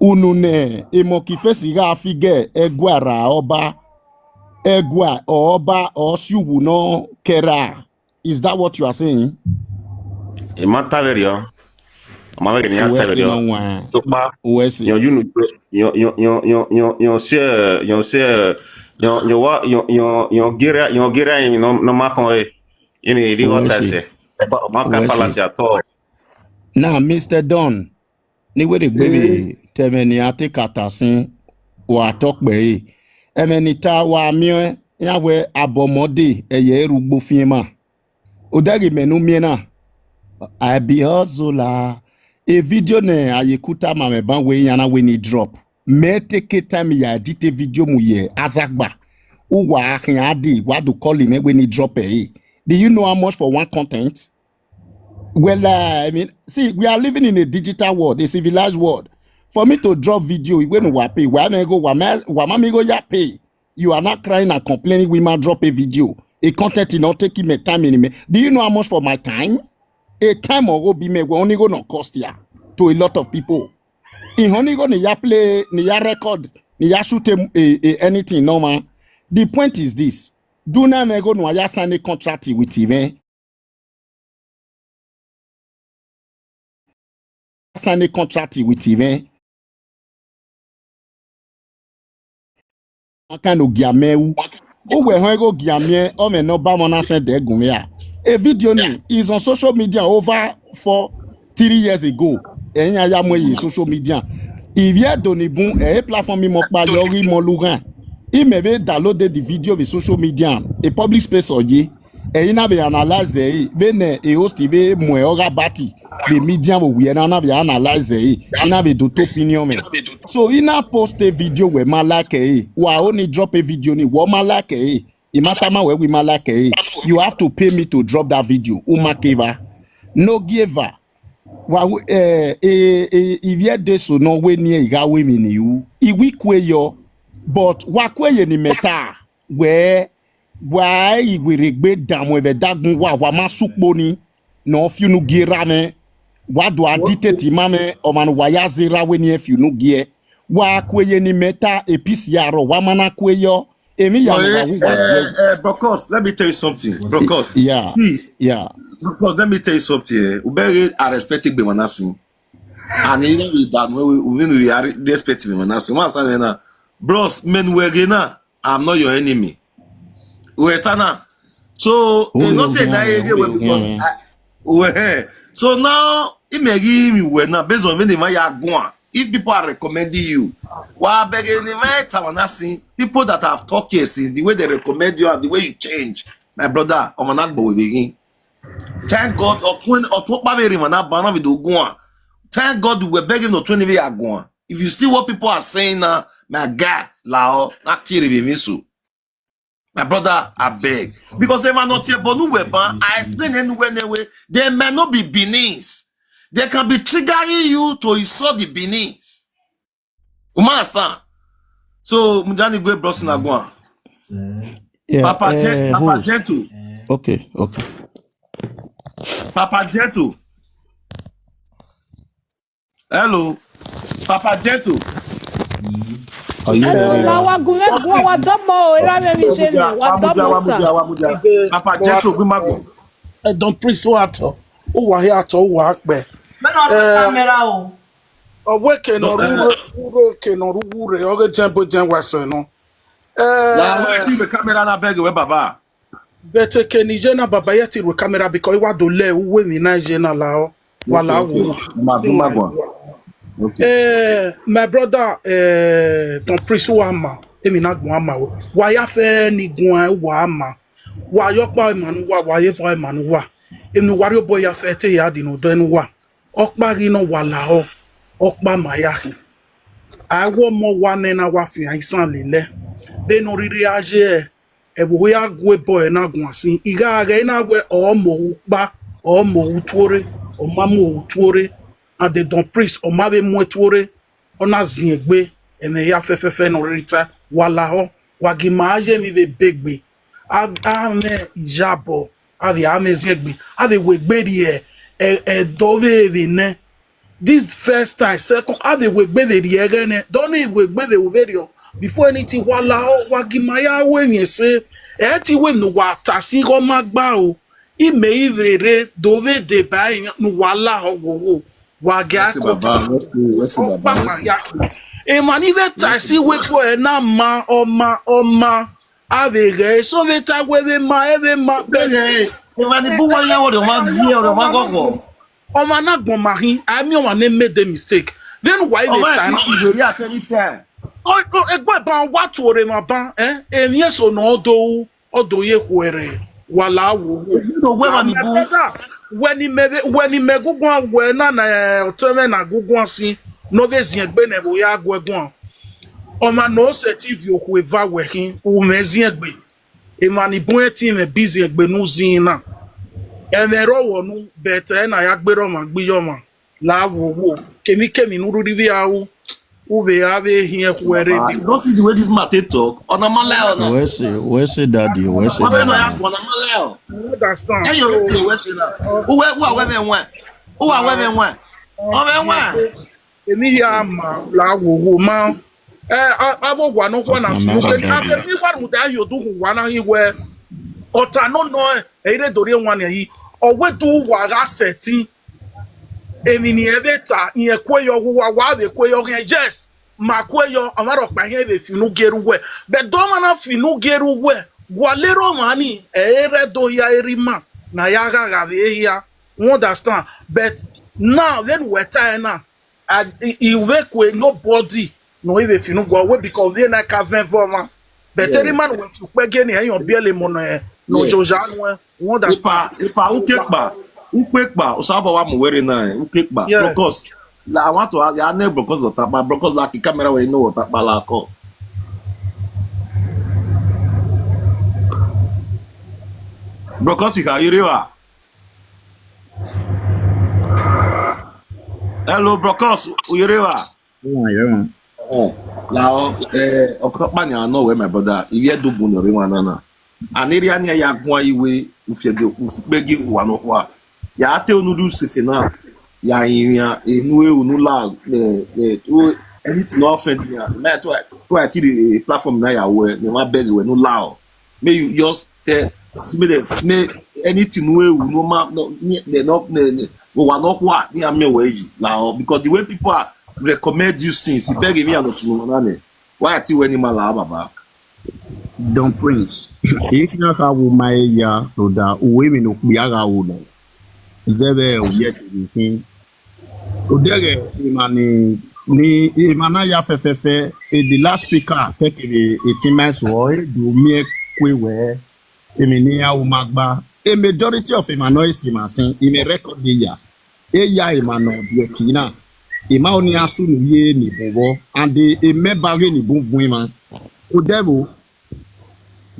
unu ne emo ki fesi ga fige egwara ọba egwa ọba osi ugwu no kera. Is that what you are saying? Ima taverio. Ama vege ni ya Uwe si taverio. No nwa. Tukpa. Uwe si. Yo yunu yo yo yo yo yo yo se yo se yo yo wa yo yo yo gira yo gira yin no no ma kon e. Ini di Uwe wa ta si. se. Ma ka Uwe si. Palace at all. Now, Mister Don, ni we de gbebe temeni ate kata sin wa talk pe e. Emeni ta wa mi e ya we abomode eye erugbo fiema. Odagi menu miena. I be hustler. A video ne ayekuta ma me ban we yana we ni drop. Me take time ya edit a video mu ye azagba. Uwa ahin adi wa do call him when he drop e. Do you know how much for one content? Well, uh, I mean, see, we are living in a digital world, a civilized world. For me to drop video, we no wa pay. Wa me go, wa ma, wa ma me go ya pay. You are not crying and complaining. We might drop a video. A content is not taking my time in me. Do you know how much for my time? A time or go be me. We only go no cost ya to a lot of people. In only go ni ya play, ni ya record, ni ya shoot a, a, a anything normal. The point is this: do na me go no ya sign a contract with him. Eh? Sign a contract with him. Eh? What kind of giameu? Who we hon go giamie? O me no ba mo na send de gun ya. A video ni is on social media over for three years ago. Enya ya mo yi social media. If ye do ni bun e platform mi mo pa yo ri mo lugan. I me be download the video with social media. A public space or ye. Eyi na be analyze e be ne e host be mo e oga bati. The media wo we na na be analyze e. I na be do to opinion me. So i na post a video we ma like e. Wa only drop a video ni wo ma like e. I mata ma we we ma like e. You have to pay me to drop that video. Uma keva. No giver. Wa eh eh eh if ye de so no we ni e ga we mi ni u. I wi kwe yo. But wa kwe ye ni meta. We wa i we regbe damu ebe dagun wa wa ma supo ni. No fi unu gie ra me. Wa do a dictate ma me o man wa ya zera we ni e fi unu gie. Wa kwe ye ni meta a pisi ya ro wa mana kwe yo. Emi ya No, no wa eh, wu eh, wa. eh, Brokos, let me tell you something. Brokos. Yeah. See, Yeah. Brokos, let me tell you something. Eh. Ubere, I respect Igbe Manasu. And you know we done we we we are respecting Igbe Manasu. One sign now. Bros, men we gena. I'm not your enemy. We tana. So you know say na area we because I, we, eh. So now it may give me we now based on when they might go on. If people are recommending you, well, I beg any my Tawanasi, people that have talked here since the way they recommend you and the way you change, my brother, Omanagbo will begin. Thank God, or twenty or twelve baby man that banana with Ogun. Thank God we were begging no twenty years ago. If you see what people are saying now, my guy, lao, na kiri be misu. My brother, I beg. Because if I'm not here, but no weapon, I explain anywhere, anyway. They may not be Benin's. They can be triggering you to insult the Benin's. You understand? So, Mujani Gwe Brosin Agwan. Yeah, Papa, eh, Gen- Papa host. Gentle. Okay, okay. Papa Gentle. Hello. Papa Gentle. Are you Hello, there? la wa gunle gwa wa domo era me mi je me wa Wamudia, domo sa. Wamudia, Wamudia. Papa Gentle, Gwimago. Don Prince wa to. O wa ya to wa pe. Mẹ́nà ọdún kámẹ́rà o. Ọwọ́ kẹ̀nà Don- rúre rúre kẹ̀nà rúre ọgẹ́ jẹ́ bó jẹ́ wá sẹ̀ nù. La, wait till the camera na beg we, Baba. Bẹ̀tẹ̀ kẹ̀nì jẹ́ náà bàbá yẹ ti rò kámẹ́rà bìkọ́ ìwà tó lẹ̀ wúwo mi náà jẹ́ náà la ọ́ wà láwò. Magu, Magu. Okay. Eh, my brother, eh, Don Prince wa ma, emi na gun ama o. Wa ya fe ni gun e wa ma. Wa yo pa emanu wa, wa ye fa emanu wa. Emi wa ri obo ya fe te ya di no do enu wa. Okpa gi no wa la o. Okpa ma ya hin. Awo mo wa ne na wa fi aisan lele. Ve no riri aje e. Ewo ya gwe bo e na gun asin. Iga ge na we o mo u pa, o mo u tuore, o ma mo u tuore. And the Don Prince, o ma ve mo e tuore. Ona zin egbe. Ene ya fe fe fe no rita. Wa la ho. Wa gi ma aje mi ve begbe. A a me jabo. A ve a me zin egbe. A ve we gbe ri e. E e do ve ve ne. This first time, second, a ve we gbe ve ri e ge ne. Don't even we gbe ve u ve ri o. Before anything, wa la ho, wa gi ma ya we mi se. E ti we no wa ta si go ma gba o. I me i ve re, do ve de ba yan, no wa la ho wo wo. Wa ga Wesi ko Baba, ta. wesi, wesi O Baba, pa ma wesi. ya. E ma ni ve ta si we ko e na ma, o ma, o ma. A ve ge, so ve ta we ve ma, e ve ma. Bege, e ma ni bu wa ya wo de ma gi o de ma go go. Ọmọ náà gbọ̀n máa hin, àmì ọmọ ní made a mistake. Then why O they ma time? Ti si very at any time. Oh, oh, egbo ba wa tu ore ma ba, eh? Emi eso no odo, odo ye kwere. Wala wo wo. No we ma ni bu. When he me, when he me gugu we na na eh, otome na gugu si. No ve zin egbe ne bo ya gwe gun. Ọmọ no se ti vi okwe va we hin, u me zin egbe. Emani bun eti me bizi egbe nu zin na. Eme ro wo nu bete na ya gbe ro ma gbi yo ma. La wo wo. Kemi kemi nu ru ri vi awu. U ve a ve hin e ku ere Ah, bi. you don't see the way this man take talk. On a man like on. Where's it? Where's it, daddy? Where's it, What na ya daddy? on a man like on. You understand? Hey, you So, really wait na. Who we who are we wen? Who are we wen? O we wen? emi ya ma la wo wo ma. Eh, a vo wa no kwa na Ọkàn fi mi no wà ke. jáde. A mi wa ru da yo du wa na hi we. Ota no no e. E re dori wa ni yi. O we du wa ga seti. Emi ni e ve ta, iyen kwe yo wu wa, wa ve kwe yo gen, yes. Ma kwe yo, awon ro pa iyen ve finu geru we. But do ma na finu geru we. Wa le ro ma ni, e re do ya eri ma. Na ya ga ga ve ya. You understand? But now, then we ta na. I, I, I ve kwe nobody. No, e ve finu go away because they na ka ven vo ma. But Yeah. Eri ma we fu pe ge ni e yo bi ele mo na e. No, Yeah. jo ja nu e. You understand? Ipa, ipa, ukekpa, ukekpa, usaba wa muwere na, eh, ukekpa. Yeah. Because, la, I want to ask, ya ne because of tapa, because like the camera we know what tapa la ko. Because you can hear you are. Hello, Brokos, you hear you are. Wọ́n yẹ wọn. Eh, la o, eh, okapa ni ano we, my brother. Iye du bu no re wa na na. Aniri ani ya gwa iwe, ufie de, ufbegi wa no kwa. Ya te unu du se fe na. Ya inya, enu e unu la, eh, eh, tu, anything no offend ya. Me to, to I ti the platform na ya we, ne ma beg we no la o. May you just tell, see me the, me, anything we unu ma, no, ni, ne, no, ne, ne, we wa no kwa, ni ame we yi. La o, because the way people are recommend you things, you beg me and no na ne. Why I tell any man la baba? Don Prince. If you have a woman ya, so that women no be a woman. Zebe o ye to be. O dege imani ni imana ya fefefe. E the last speaker take the eighteen months or e do me kwe we. Emi ni a umagba. A majority of imano is imasin. Ime record the ya. E ya imano dwe kina. Ima oni asunu ye ni bon vo, and the, a member ge ni bon vo ima. O devil,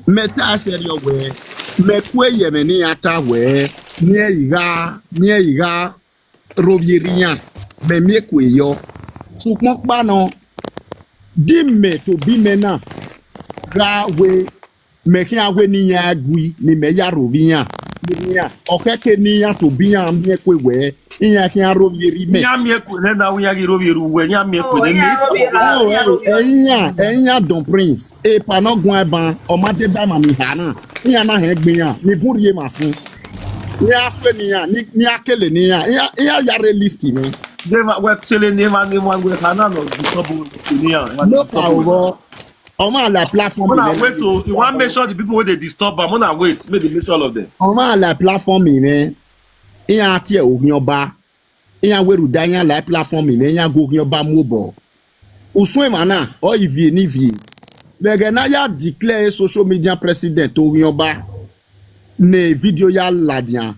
meta serio we, me kwe ye me ni ata we, mi e iga, mi e iga, rovie ri yan, me mi e kwe yo. Sukpọn kpa nọ, di me to bi me na, gha we, me khian we ne iran gui, ne me ya rovie iran, ne iran, ọ khẹke ne iran to bi iran miẹn kue wẹ, iran khian rovie erha mẹ. Iran miẹn kue nẹ na, iran ghi rovie erha uwẹ, iran miẹn kue nẹ. Ẹyin iran, ẹyin iran Don Prince, epa ne ọ guan ẹban, ọ ma deba ima ni ha na, iran na hẹn gbe iran, ni bun rhie emwa sun. Ne a sue ne iran, ne a kele ne iran, iran ya rre list nẹ. Wẹ sele ne emwa, ne emwa wẹ ha na nọ disturb ne iran. No problem. Ọ ma la platform. Una wait o, you wan make sure the people wey dey disturb am, una wait, make dey make sure all of them. Ọ ma la platform nẹ, iran tie Orhiọnba, iran wẹ rhunmwuda iran la platform nẹ, iran gu Orhiọnba mu obọ. Usun emwa na, ọ Ivie ne Ivie. Vbe ẹghẹ ne a ya declare social media president Orhiọnba, ne video ya ladian.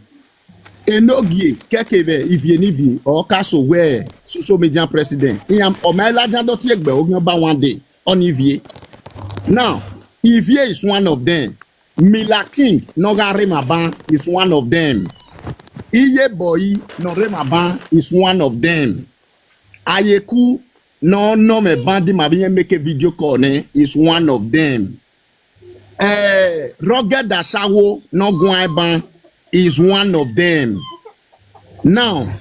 Enogie kẹke vbe Ivie ne Ivie, ọ ka so wẹ social media president. Iran, ọ ma ladian do tie gbe Orhiọnba one day. Ọ ni Ivie. Now, Ivie is one of them. Mila King ne ọ gha rre emwa ban is one of them. Iyeboyi ne ọ rre emwa ban is one of them. Ayeku ne ọ nọ mwẹ ban di ma vbe iran make video call nẹ is one of them. Eh, Rugged Ashawo ne ọ guan ẹban is one of them. Now,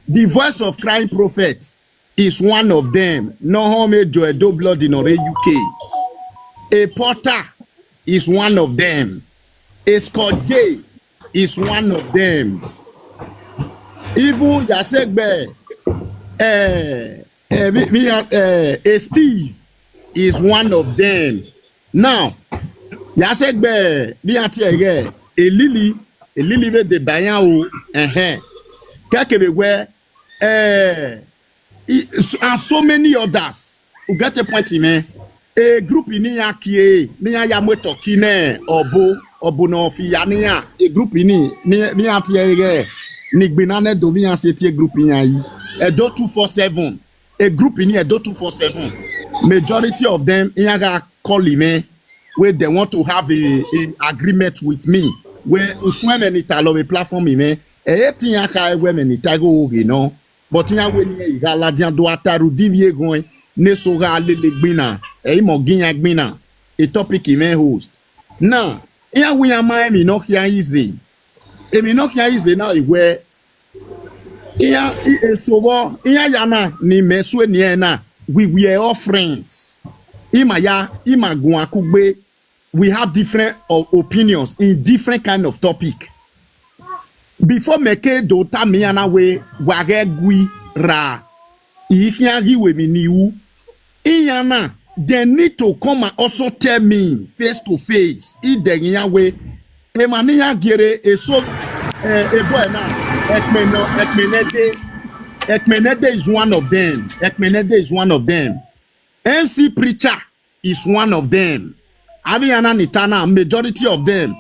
the voice of crying prophet is one of them. Ne ọ họn mwẹ Joe Edo Blood ne ọ rre U K. A Porter is one of them. A Scott J is one of them. Even Yasegbe, eh, eh, we, we have, eh, a Steve is one of them. Now, Yasegbe, we are here, a Lily, a Lily with the Bayan o, eh, eh. Kẹke vbe wẹ, eh, I- s- and so many others. You get a point, man. A group in Niya Kie, Niya Yamwe Tokine, Obo, Obo no Fia Niya. A group in Niya Tia, Nigbina Nedo Vian City, a group in Edo two four seven. A group in Edo two four seven. Majority of them, Niya call me, where they want to have a, a agreement with me. Where Usweme Nita love a platform, me. Eh, Tia Kai, where many Tago, you know. But iran wẹ ne iran gha ladian do ata ru di vbe eghọn ne eso gha lele gbinna, ẹ i mọ gi iran gbinna, a topic imẹ host. Now, iran wẹ iran ma emwi ne ọ khian ize. Emwi ne ọ khian ize na i wẹ, iran i- eso vbọ, iran ya na ni mẹ sue ni ẹn na, we were all friends. Ima ya, ima guan kugbe, we have different o- opinions in different kind of topic. Before meke do ta me iran na wẹ wa ghẹ gui ra, I khian ghi wẹ emwi ni ru. Iran na, they need to come and also tell me face to face. I dẹ ghi iran wẹ, emwa ne iran gie rre eso, eh, ebo ẹna, Ekpene, Ekpenede, Ekpenede is one of them. Ekpenede is one of them. M C Preacher is one of them. Avbe iran na ni ta na, majority of them,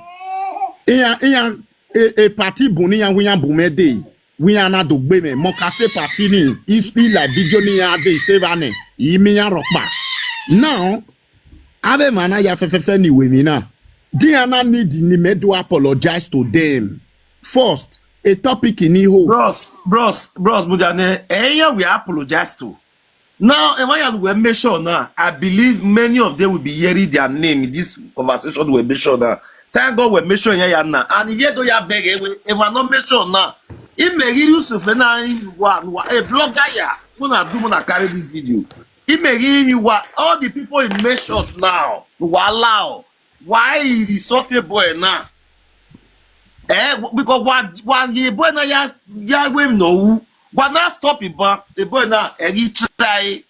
iran, iran, a, a party bun ne iran wẹ iran bu mwẹ dee, wẹ iran na do gbe mwẹ, Mokase party ni, is be like video ne iran dee, se vbe nẹ, I miẹn iran rhọkpa. Now, avbe emwa na ya fẹfẹfẹ ni wẹ emwi na, di iran na need ne mẹ do apologize to them. First, a topic in the host. Bros, bros, bros, Mudianẹ, ẹ i yan we apologize to. Now, emwa ya nu wẹ make sure now, I believe many of them will be hearing their name in this conversation we make sure now. Thank God we make sure iran ya na. And if you do ya beg ewe, emwa no make sure now. I may give you Sufena in one, one, a blogger ya. Muna do, muna carry this video. I may give you what all the people in make sure now. Wa allow. Why he insult a boy now? Eh, because wa, wa ye boy na ya, ya we no wu. Wa na stop iban, a boy na, eh, he try.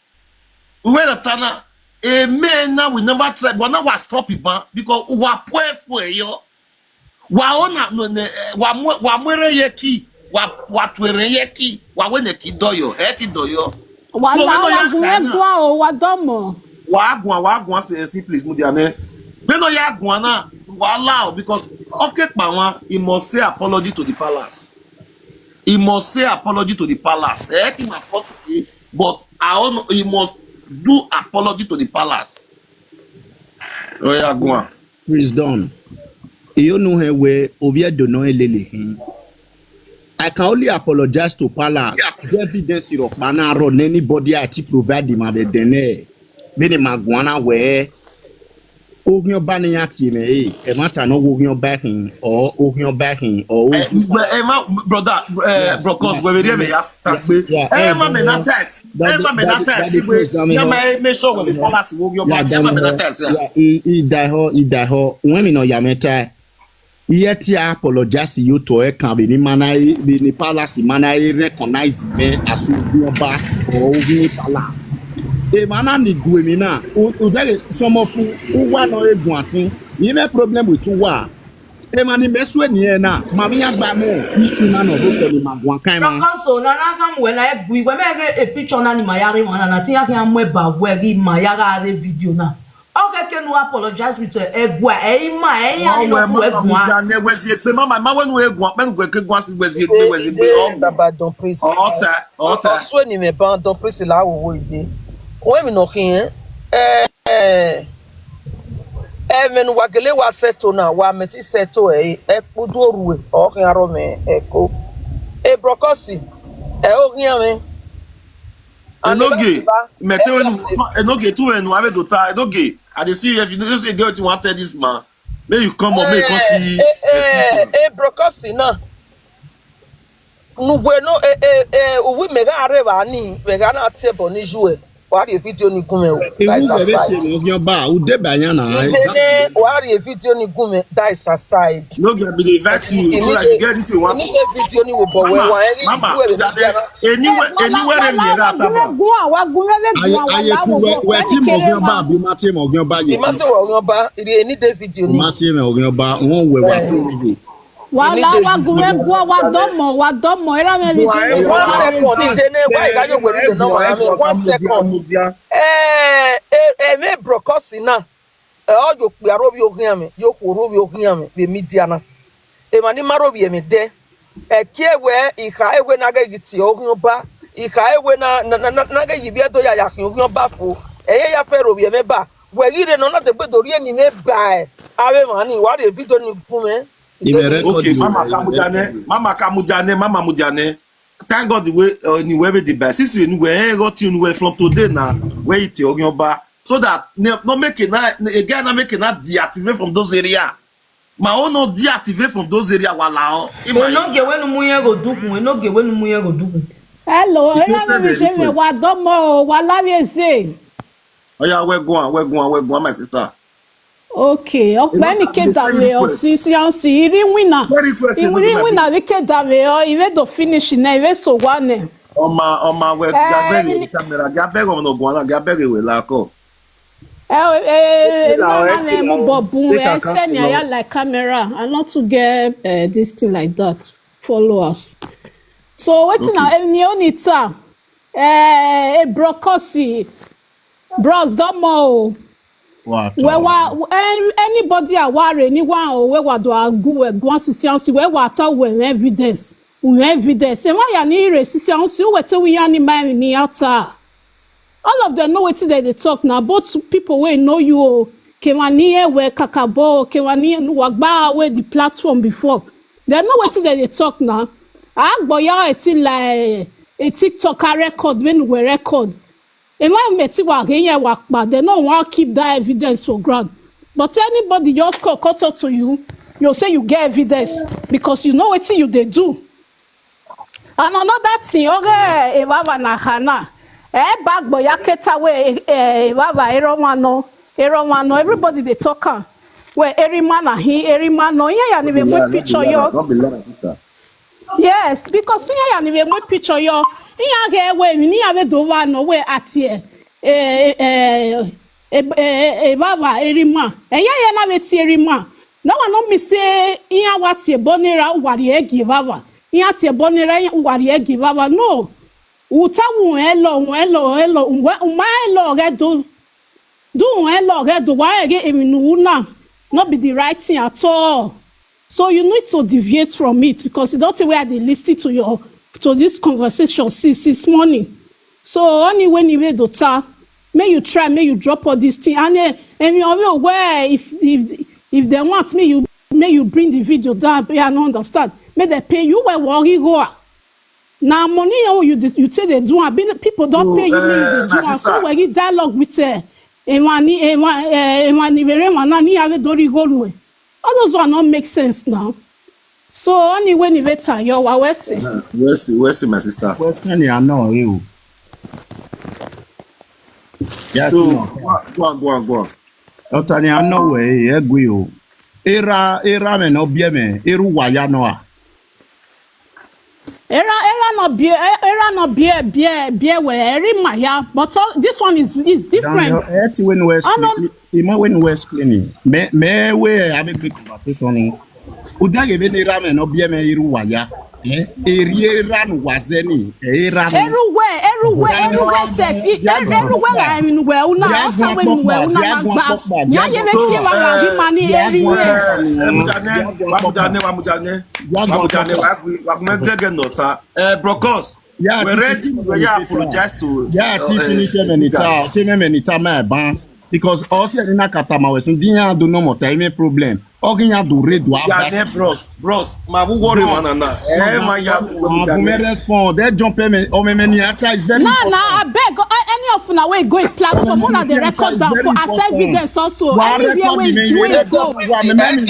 We the tana, a man now we never try, but now wa stop iban because wa pray for yo. Wa ona no ne, eh, wa mu, wa muere yeki, wa, wa tuere yeki, wa we ne ki doyo, eh, ti doyo. Wa So la, we no wa ya gun, wa gun, o, wa domo. Wa guan, wa guan, say, say, please, Mudianẹ. We no ya guan na, wa allow, because okay, Pawan, he must say apology to the palace. He must say apology to the palace. Eh, ti ma force, eh, But I don't know, he must do apology to the palace. Oh yeah, go on. Praise Don. You know her way, Oviedo no lele him. I can only apologize to palace. The evidence you man run anybody I to provide him at the dene. Bini magwana where Ogun Ọba ni ya ti me eh. E ma ta no Ogun Ọba hin or Ogun Ọba hin or Eh, but, eh, ma, brother, eh, Yeah, Brokos, yeah, we will never yeah, ask that yeah, yeah, Eh, eh, ma, me yeah, na yeah. test. Eh, Daddy, ma, me na daddy, test. daddy, please, Dami Yeah, ho. ma, make sure we Dami ho. policy will your Yeah, back. Eh, ma, Dami me na ho. test. Yeah. Yeah, he, he die ho, he die ho. When me no ya me tie. Iye ti apologize you to e kan be ni mana e be ni palace mana e recognize me as Ogun Ọba or Ogun palace. E mana ni du emi na. O o dere some of u wa no egun asin. You have problem with wa. E ma ni me sue ni e na. Ma mi agba mo. Issue na no ho ko ni ma gwan kai ma. Because so na na come when I we when I get a picture na ni my yare one and I think I can mwe ba where my yare video na. Okay, can you apologize with a egwa? Eh, ma, eh, ya Oh, ni well, no mama, egwa. muja ne wezi ekpe. Mama, ma wenu egwa, men gwe ke gwa si wezi ekpe, wezi ekpe. Ide Oh, baba Don Prince. oh, ta, oh, ta. Ọsọ ni me ban Don Prince la wo wo ide. When we no kin eh eh eh men wa gele wa settle na wa me ti settle eh e pudu oru e o kin aro me e ko. E Brokosi e o kin ame. Enoge, me te wenu, Enoge tu wenu ave do ta, Enoge. I dey see if you know say get what you want tell this man. May you come up, may you come see. Eh eh eh Brokosi na. Nugwe no eh eh eh uwi me ga re ba ni me ga na te bo ni ju e. Wa ri video ni gun me o. That is Iwu bebe aside. te mo yan ba, u de ba yan na. Ide ne wa ri video ni gun me. That is aside. No get me dey invite you so that you get it you want. Ni video ni wo bo we Mama, wa eri mama, we jade, anywhere, anywhere dem here at about. Gun àwa gun mẹ́rẹ̀ Aye gun àwa aye ku láwọn we wọ̀ we ti mo yan ba bi ma ti mo yan ba ye. Ima te wa ogun ba iri eni de video ni. Ma ti mo yan ba, won we wa to ni. Wà Èmi á dé wá gun mẹ́ gun wá dọ́mọ̀ wá dọ́mọ̀ ẹ̀rọ mẹ́ mi jẹ́ One second, ide ne wa iga yo we video na wa mi. One second. Eh eh eh me Brokosi na. Eh o yo pe aro bi o hin mi, yo ko ro bi o hin mi, be media na. E ma ni ma ro bi mi de. E ki ewe iha ewe na ga giti o hin ba. Iha ewe na na na na ga yi bi edo ya ya hin o hin ba fo. E ye ya fe ro bi me ba. We ire no na de gbe do ri eni me ba e. Awe ma ni wa re video ni gun me. Ime record Okay, you. mama kamujane, mama kamujane, mama mujane. Thank God the way uh, anywhere with the best. Since you anywhere, eh, got you anywhere from today now. Where it your ba. So that ne- no make it na again, I make it not deactivate from those area. My own not deactivate from those area. Wala. Oh. In my Enoge wenu muye go dukun. Enoge wenu muye go dukun. Hello, It ẹ̀rọ was mẹ́ mi a jẹ́ mi request. wá dọ́mọ̀ o wá láyé ṣe. Oh yeah, we're going, we're going, we're going, my sister. Okay, ọpẹ́ Enoge ní have kéde the same àwẹ̀ request. ọ̀sìn sí ọ̀sìn ìrí wìnà Very request. ìrí Enoge, wìnà rí kéde àwẹ̀ ọ ìwé tó finish náà ìwé sọ wà náà. Oma, oma, we Eh, gabe the camera, gabe on no guana, gabe we la ko. Ẹ ẹ ẹ máa ń ẹ mú bọ̀ bùn ẹ sẹ́ni àyà like camera. I not to get uh, this thing like that. Followers. So wetin na ẹni ó ní ta ẹ ẹ brokọsi bros dọmọ o. Wẹ wa an- anybody aware ni wa o we wa do agu we gwan sisi ansi we wa ta we evidence. We evidence. E wa ya ni re sisi ansi we te we ya ni ma ni ata. All of them know wetin dem dey talk na both people wey know you o kewani ewe kakabo o kewani wagba wey the platform before dem know wetin dem dey talk na agboya eti like a tiktoker record wey we record emma meti wa ge yen wa pa dem no wan keep that evidence for ground but anybody just come come talk to you you say you get evidence because you know wetin you dey do. And another thing, oge evava na hana. Eh, bag boya keta we eh evava erowa no, erowa no. Everybody dey talk am. We erima na he, erima no. Iya ya ni we mwe picture yo. Yes, because iya ya ni we mwe picture yo. Iya ge we mi ni ya we do wa no we atie. Eh eh eh evava erima. Eh ya ya na we ti erima. No one no me say iya wa ti bonera wari egi evava. Iya ti bonera wari egi evava. No. Uta wun elo wun elo elo wun ma elo ge do do wun elo ge do wa ege emi nu na no be the right thing at all. So you need to deviate from it because you don't think where they listen to your to this conversation since this morning. So anyway, anyway, daughter, may you try, may you drop all this thing. And uh, and you know where if if if they want me, you may you bring the video down. I don't understand. May they pay you where worry go. Now money oh you you take they do. I been people don't pay you. May you do. So where you dialogue with uh, Emani Emani Emani Vere Manani Ave Dori Golwe. All those one not make sense now. So only when you better your wa wesi. Wesi, Wesi, my sister. Question you are not you. Yeah, so go on, go on, go on. Otani ano we egwi o. Era era me no bie me eru waya no a. Era era no bie era no bie bie bie we eri maya, but all, this one is is different. Eti when we explain, ima when we explain. Me me we have a big conversation. Udage be ni ramen no bie me iru waya. Eh, eri era no wazeni. Era no. Eruwe eruwe eruwe sef. Eruwe la emi nuwe una ota we nuwe una magba. Ya ye be tie wa wa di mani eri. Wamudane wamudane wamudane wagwi wagumegege nota. Eh, Brokos. Yeah, we ready. We apologize to. Yeah, ti finish me nita. Ti me me nita me ban. Because also in Nakatama we sin dia do no more time problem. Ogi ya do re do abas. Yeah, bros, bros. Ma bu worry one na. Eh, ma ya. Abu me respond. They jump me. O me me ni aka is very. Na na abeg any of una wey go in platform una dey record am for as evidence also. Anywhere wey you do it go. Wa me me ni.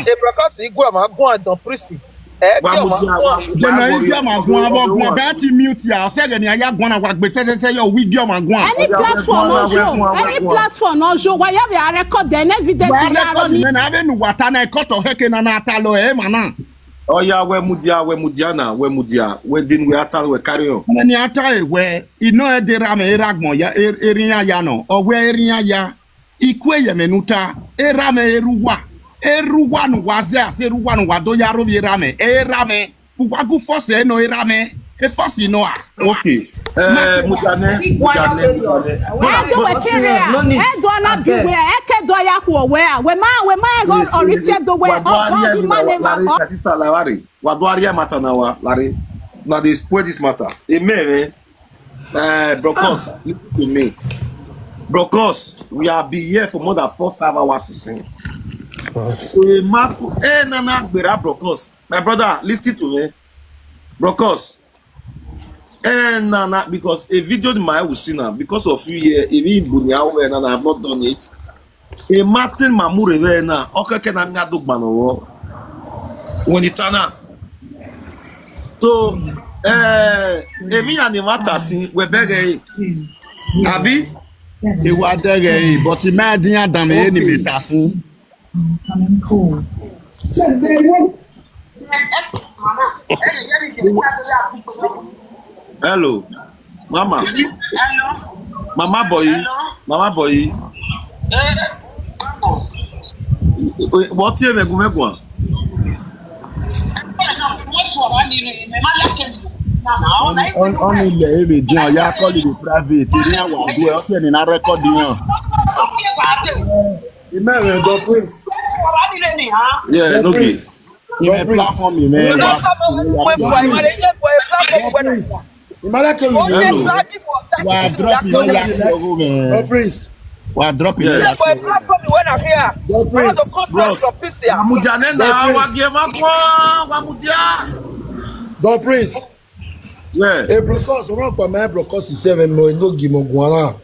Because he go am go am don prison. Dema igi ọmọ agun abọ gun abẹ ti mute ya ọsẹ gẹ ni aya gun na wa gbe sẹsẹsẹ yọ wi igi ọmọ agun. Any platform no show any platform no show wa ya bi a record then evidence ya rọ ni. Wa record ni na abe nu wata na ẹkọ tọ heke na na ata lọ ẹ ma na. Ọya wẹ mu dia wẹ mu dia na wẹ mu dia wẹ din wẹ ata wẹ carry on. Ẹni ata ewẹ iná ẹ dera mẹ era gbọn ya erin ya ya nọ ọwẹ erin ya ya. Ikwe yeme nuta, erame eruwa. Eruwa nu waze ase eruwa nu wado yaro bi erame. Erame. Uwagu force no erame. E force no a. Okay. Eh, mujane, mujane, mujane. Edo wetire. Edo ana biwe. Eke do ya ku owe a. We ma, we ma ego orite do we. Obo di mane ma. My sister Lawari. Wado aria matter na wa, Larry. Now they spoil this matter. Amen, man. Uh, Brokos, listen to me. Brokos, we have been here for more than four, five hours since. So a must eh nana gbera Brokos. My brother, listen to me. Brokos. Eh nana because a video in my will see now because of you here, even Bunya and I have not done it. E Martin Mamure we na okeke na mi adogba no wo. When it ana. So eh emi ya ni mata si we bege. Abi e wa dege but me din adam e ni meta si. Hello, mama. Hello. Mama boy. Hello. Mama boy. Eh. What here me gume gwa? Oni ile ebe jin ya call it private. Ni awon odu e o se ni na record yan. Imere don praise. Yeah, no be. Ime platform ime. Imala ke you know. Wa drop ime la. Don praise. Wa drop ime la. Don praise. Bros. Amujane na wa ge ma kwa wa mudia. Don praise. Yeah. A Brokos, one of my Brokos is seven more, no Gimo Guana.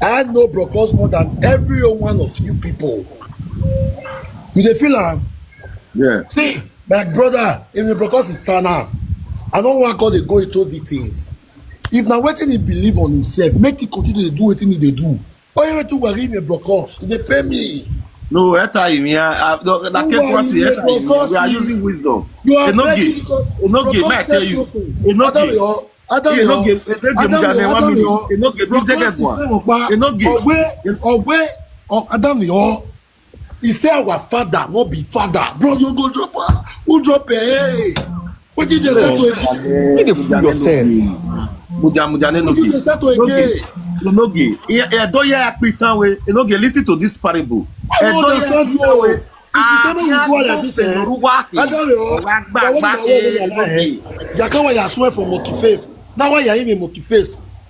I know Brokos more than every one of you people. You dey feel am? Yeah. See, my brother, if you Brokos is Tana, I don't want God to go into details. If na wetin he believe on himself, make he continue to do wetin he dey do. Oye wetin we give me Brokos, he dey pay me. No, eta imi a na ke kwasi eta imi. We are using wisdom. You are begging because Enoge, may I tell you? Enoge, Enoge, Enoge, Enoge, Enoge, Ogwe, Ogwe, Adam, he say our father no be father, bro. You go drop am. Who drop am? Hey. Wetin dey start to again? You dey fool yourself. Muja muja ne no be. Wetin dey start to again? Enoge, e don hear akpitan we. Enoge, listen to this parable. I don't understand you. If you say make we go like this, eh? Adare o. That one na where we are. Jakawa ya swear for monkey face. Now why you even monkey face?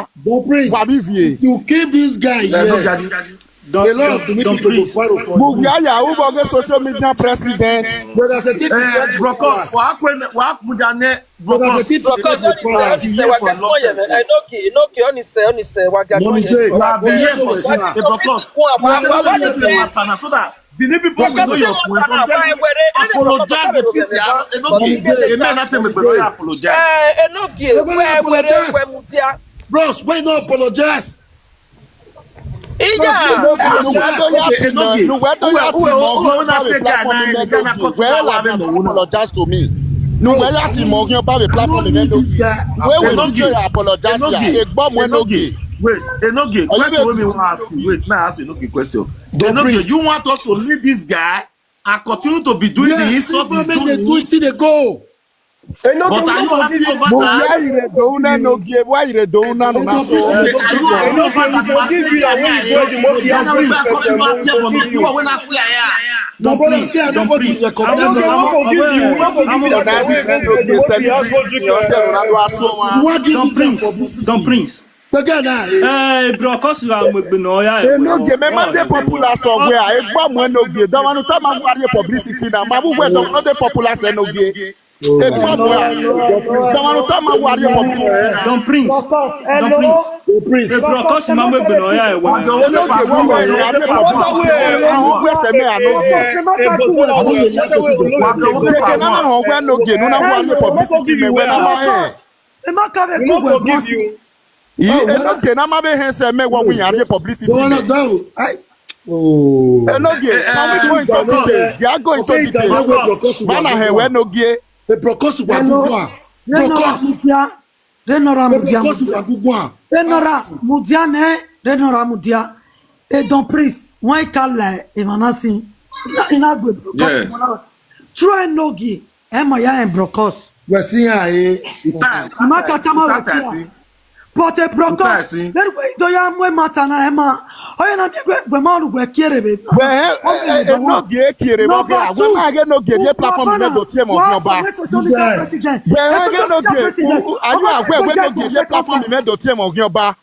Wa. Don Prince, Wa bi vie. If you keep this guy here, a lot of Benin people go quarrel for you. Mugaya, who go get social media president? Brother Setifi, eh, Brokos, wa kwe, wa kujane, Brokos. Brokos, Brokos, Brokos. Enoki, Enoki, Onise, Onise, Waga. Mommy J, you have been here for six. Brokos, we are not going to matter now, so that Benin people will know your point. Apologize the P C R. Enoki, amen, nothing, but apologize. Eh, Enoki, apologize. Bros, why not apologize? Iya. Nuwedo ya ti na, nuwedo ya ti na, ogun na be platform me no gi. Where la na apologize to me. Nuwe ya ti mo gi oba be platform me no gi. Where will you apologize ya? Egbo mo no gi. Wait, Enoge, question wey me wan ask you. Wait, now ask Enoge question. Enoge, you want us to leave this guy and continue to be doing the insult he's doing? Yes, people make the do it till they go. But are you happy over that? Why you dey do una no give? Why you dey do una no so? Are you happy over that? My brother say I no go give you. I no go give you. I no go give you. Don Prince. Don Prince. Hey, bro, cause you are mgbe no ya. Enoge, me ma dey popular somewhere. Egbo mo Enoge. Don wanu ta ma wari publicity na. Ma bu we don no dey popular se Enoge. Egbo mo. Don wanu ta ma wari publicity. Don Prince. Don Prince. Don Prince. Hey, bro, cause you ma mgbe no ya. Enoge, we we ya dey popular. Ahun we se me Enoge. Keke na ahun we Enoge. No na wari publicity me we na ma eh. Emma ka be ku we boss. Enoge, na ma be he se me wa wi yare publicity. No, no, no. I. Oh. Enoge, can we go into detail? We are going to detail. Mana he we Enoge. The Brokos wa gugwa. Brokos. Renora Mudia. Renora Mudia. Brokos wa gugwa. Renora Mudia ne. Renora Mudia. E Don Prince. Why call like Emanasi? Ina gwe Brokos. True Enoge. Emma ya en Brokos. We si ya eh. Makatama we si ya. But a Brokos. Then we do ya mwe matana Emma. Oye na mi gwe gwe ma lu gwe kiere be. We eh eh eh no ge kiere mo ge. We ma ge no ge ye platform me do tie mo gi oba. We eh ge no ge. Are you aware we no ge ye platform me do tie mo gi oba?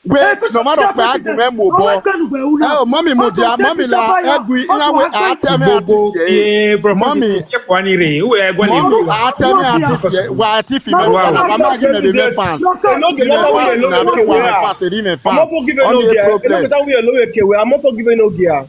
Wait, no matter where I go, where mo bo. Eh, mommy, mo dia, mommy la, egwi, iya we ateme atisi eh. Mommy, mommy, ateme atisi eh. Wa ati fi me wa, wa ma gi me be fans. Be me fans na, be wa me fans, be me fans. Only a problem. I'm not forgiving Enoge.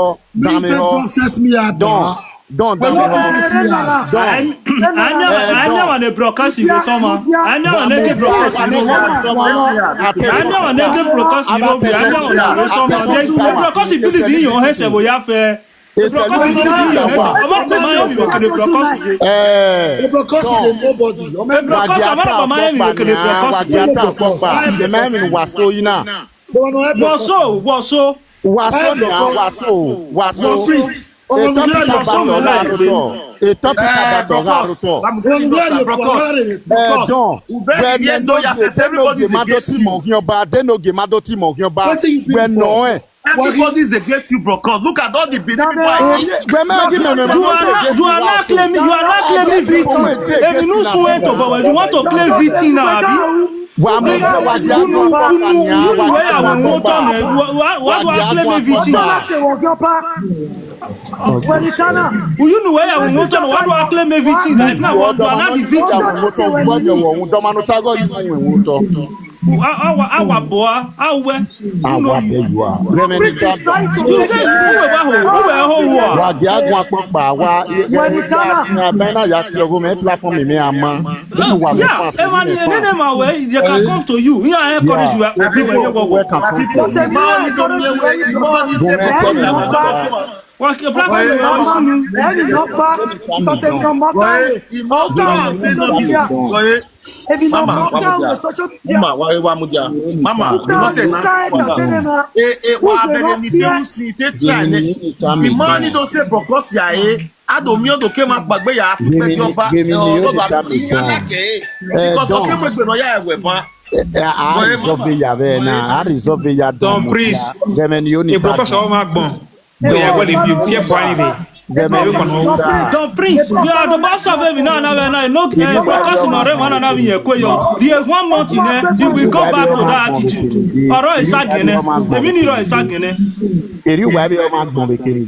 Damiho, Damiho. Don, Damiho. Don. Anya wane brokasi go soma. Anya wane ke brokasi go. Anya wane ke brokasi go. Anya wane go soma. The brokasi believe in your head, sebo ya fe. Brokasi believe in your head. Ọmọ kò máa ń yẹ mi wò kí ni brokasi. Eh. Brokasi is a nobody. Brokasi, ọmọ kò máa ń yẹ mi wò kí ni brokasi. Wagia ta kpọkpa. The man in Waso yina. Waso, Waso. Waso na Waso. Waso. Etɔ pita batɔ la rotɔ. Etɔ pita batɔ la rotɔ. Ɛdɔn. Wɛnɛ no ge, wɛnɛ no ge ma do ti mɔ hiɔ ba, de no ge ma do ti mɔ hiɔ ba. Wɛnɔ ɛ. Everybody is against you, Brokos. Look at all the Benin people are against you. Wɛmɛ gi mɛmɛ ma do ti against you. You are not claiming. You are not claiming V T. If you know so to, but when you want to claim V T now, abi. Wa mo wa ja no pa pa nya. Where I want to know. What do I claim V T? You know where I want to know. What do I claim V T? Like now, what do I not the V T? Dɔmanu tago yi mo mo tɔ. Awa, awa boa, awe. Awa be you are. Remeni ta. Uwe ba ho, uwe ho wa. Wagia gun akpɔkpa wa. Bɛna ya ti ogo mɛ platform mi ama. Wa mo Yeah, fans. Emmanuel, nene ma we, they can come to you. Yeah, I encourage you. Obi we go go. Welcome. People, the man you don't know where you go. Wa ke platform we listen. Ẹni lọ bá tọ́sẹ̀ fi ọmọ Boy, you know, don't say no business. Boy, Ebi náà Mama, mọ Mama, káwọn yeah. Social media. Mama, why, why, Mudia? Mama, you know say na. Entertainment. Eh, eh, wa bere ni te usi te try ne. The man you don't say Brokos ya eh. Ado mi odo ke ma gbagbe ya fi pe yo ba. Odo mi ya na ke. Because okay mo gbe no ya e we ba. A resolve ya be na. A resolve ya Don Prince. Remeni yo ni. E Brokos o ma gbọn. Oye, well, if you fear for anything, Remeni yo ni. Don Prince, we are the boss of every now and then. No, eh, Brokos no re wana na mi ye kwe yo. The one month in eh, you will go back to that attitude. Ọ̀rọ̀ ìságẹ̀nẹ́. Èmi ni ọ̀rọ̀ ìságẹ̀nẹ́. Eri wa be o ma gbọn be kere.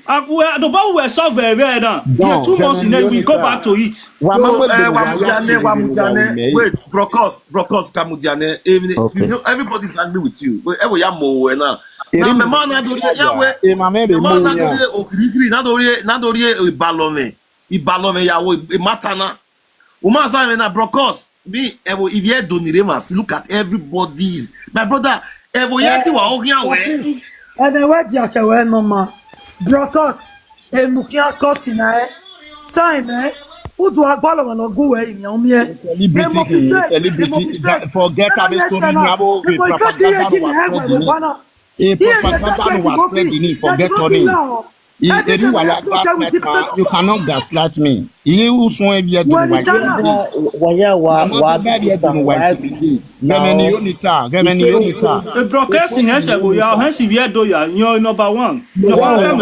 Akwe the boy we solve e be na. The two months in eh, we go back to it. Wa ma mo Eh, wa Mudiane, wa Mudiane. Wait, Brokos, Brokos ka Mudiane. Even you know, everybody's angry with you. Wait, ewo ya mo we na. Na me man na do ya we. E ma me be The mo man na do ya. ye okirikiri, na do ye, na do ye ibalome. Ibalome ya wo, e matana. O ma sa me na Brokos. Be ewo if you do ni re ma si, look at everybody's. My brother, ewo ya ti wa o ya we. Ẹnẹ wẹ di akẹwẹ nọ ma. Brokos. Emukia cost na ẹ. Time ẹ. Udu agbalo wọn lọ gún wẹ ìyẹn omi ẹ. Celebrity, celebrity, forget about story ni abo be propaganda no was spread ni. E propaganda no was spread ni, forget on it. E eri wa ya gaslight ma, you cannot gaslight me. Iye usun e bi e do wa. Waya wa wa Be e do wa. Remeni yo ni ta, Remeni yo ni ta. The broadcasting has a boya, has if you do ya, you're number one. Number one.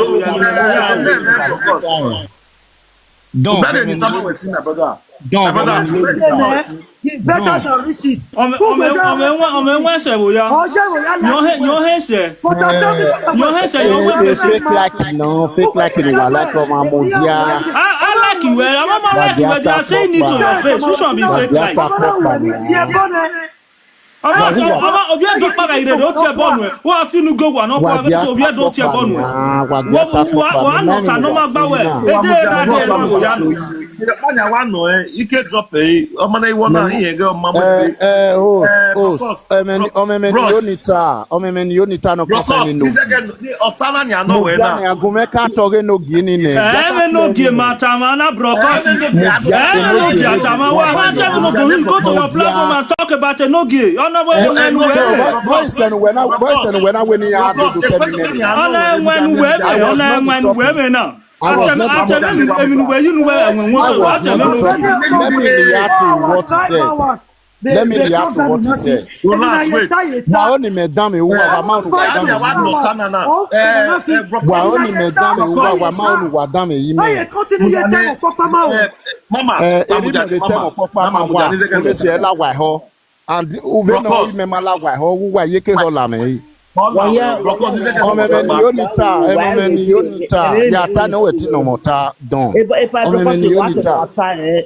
Don. Better than time we see my brother. Don. My brother, Remeni yo ni ta. It's better than riches. Ọmọ ọmọ ọmọ ẹwọn ọmọ ẹwọn ẹsẹ wo ya. Ọjọ́ ìwòyá Yọ náà. hẹ yọ hẹ sẹ. Pọtọ́tọ́ mi. Yọ hẹ sẹ yọ wẹ Eh, pèsè. fake like no, fake like ni wa like ọmọ mo dia. I I like you well. I'm not like you well. They are saying it to your face. Which one be fake like? Ọmọ náà wẹ̀ mí tiẹ̀ bọ́ náà. Ọmọ ọmọ obi ẹdọ kpaga yìí rẹ o tiẹ bọnu ẹ. Wọ́n á fi inú go wà náà kó a bẹ tó obi ẹdọ tiẹ bọnu ẹ. Wọ́n wọ́n wọ́n á nọ ta nọ ma gbá wẹ̀. Èdè rẹ adé ẹ lọ wò yá nù. Manya wa no eh, ike drop eh, ọmọ na iwọ na iye ge ọmọ mo. Eh, eh, host, Eh, host. Brokos, Ọmọ ẹni ọmọ ẹni Bros. Yo ni ta, ọmọ ẹni Yo ni ta no Brokos, concern no. this again, the Otana ni ano we Mudia na. ni agume ka tọrọ no gi ni ne. Ẹ ẹ no gi ma ta ma na Brokos. Ẹ ẹ no gi ta ma wa ma tẹ mi no go you go to your platform and talk about ẹ no gi. Ọ̀nà wo Eh, ẹnu eh, wẹ̀ eh, bẹ̀. Boys and when I boys and when I win ya do do kemi ne. Ọ̀nà ẹ̀wọ̀n ẹnu wẹ̀ bẹ̀. Ọ̀nà ẹ̀wọ̀n ẹnu wẹ̀ bẹ̀ náà. Àtẹ̀mí èmi ni wẹ̀ ẹ̀wọ̀n wọ́n tó àtẹ̀mí ló. Let me react to what he said. Let me react to what he said. Relax, wait. Wa oni me dame uwa wa ma onu wa dame. Wa oni me dame uwa wa ma onu wa dame yi me. Aye continue ye temo papa ma o. Eh, eri me de temo papa ma wa. Ebe se la wa ho. And uve no yi me ma la wa ho, wa ye ke ho la me yi. Omeme ni yonita, omeme ni yonita. Ya ta no weti no mota don. Omeme ni yonita.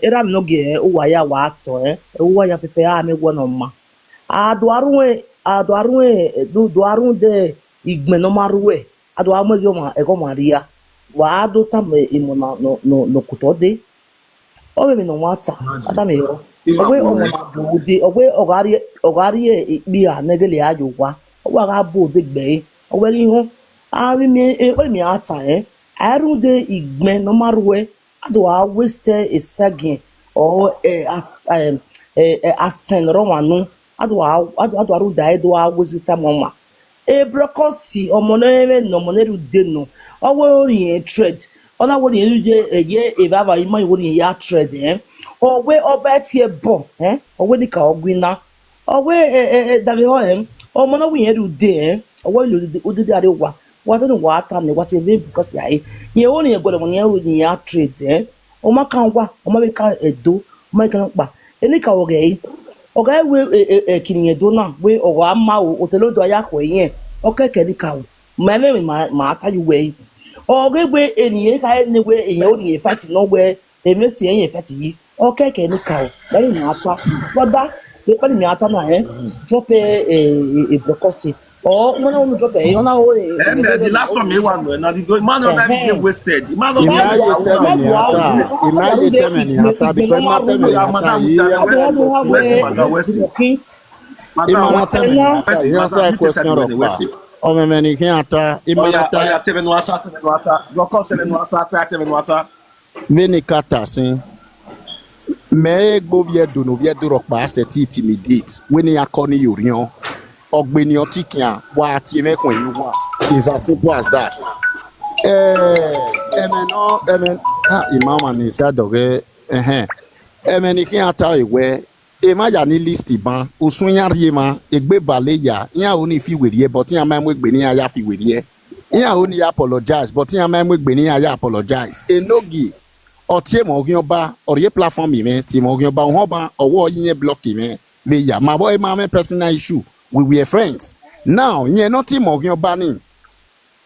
Era mi no ge uwa ya wa to eh. Uwa ya fefe a me wo no ma. Aduarun e, aduarun e, du duarun de igbe no ma ruwe. Aduarun e yo ma e ko ma ria. Wa adu ta me imo na no no no kuto de. Omeme no wa ta. Ata me yo. Owe omo ma du de. Owe ogari ogari e ikpi a negele ayo wa. Owe aga bu de gbe. Owe ri ho. Ari mi e pe mi ata eh. Arun de igbe no ma ruwe. Adu a waste a second or eh, as um, eh, eh, asen ro wanu. Adu a adu adu aru da edo a waste time mama. E brokosi omo no eme no mo ne ru de no. Owe ori e trade. Ona wo ni ye e ye e baba ima wo ni ya trade eh. Owe oba ti e bo eh. Owe ni ka ogwina. Owe eh eh eh da we ho eh. Omo no wi e ru de eh. Owe lo de o de are wa. Wa to ni wa ta ni wa se ve because ya e. Ye o ni e golo mo ni e ru ni ya trade eh. Oma kan wa, oma be kan edo, oma kan pa. Eni ka oge yi. Oga we e e e kini edo na, we oga ma o, otelo do ya ko yen. Oke ke ni ka o. Ma me ma ma ta yu we. Oge we eni e ka eni we eni o ni e fight no we. E me si yen fight yi. Oke ke ni ka o. Ba ni ma ta. Ba ba. Be pa ni ma ta na eh. Drop e e e brokosi. Oh, when I want to drop it, you know, eh, And uh, the last one me one na the go man no na get wasted. The man no Ima get ye teme ni ata. Ima ye teme ni ata because ma teme ni ata. Wesi madam wesi. Ima na teme ni ata. Ima sa question ro pa. Omeme ni ke ata. Ima na Oya ata. oya teme no ata teme no ata. Roko teme no ata ata teme no ata. Veni kata sin. Me egbo vie do no vie do ro pa se ti intimidate. We ni akoni yorion. Ogbeni otikian wa ti me kun yu wa. It's as simple as that. Eh, eme no, eme ah imama ni sa doge. Eh eh. Eme ni ke ata iwe. E ma ya ni list ban. Usun ya rie ma. Egbe bale ya. Ya oni fi werie but ya ma mu egbe ni ya fi werie. Iya oni ya apologize but iya ma mu egbe ni ya apologize. Enogi otie mo ogion ba orie platform mi me ti mo ogion ba ho ba owo yin block mi. Me ya ma boy ma me personal issue. We were friends. Now yen no ti mo ogion ba ni.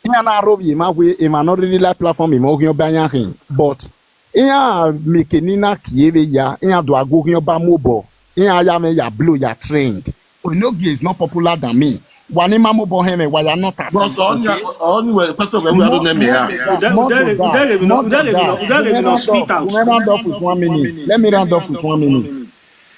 Iya na ro bi ma we e ma no really like platform mi mo ogion ba yan hin. But iya mi ke ni na kieve ya iya do ago ogion ba mo bo. Iya ya me ya blow ya trend. Enogi is not popular than me. Wani ma mo bo heme wa ya not as. Boss, on your on your question we we don't name here. More than that, more than that. Let me round up with one minute. Let me round up with one minute.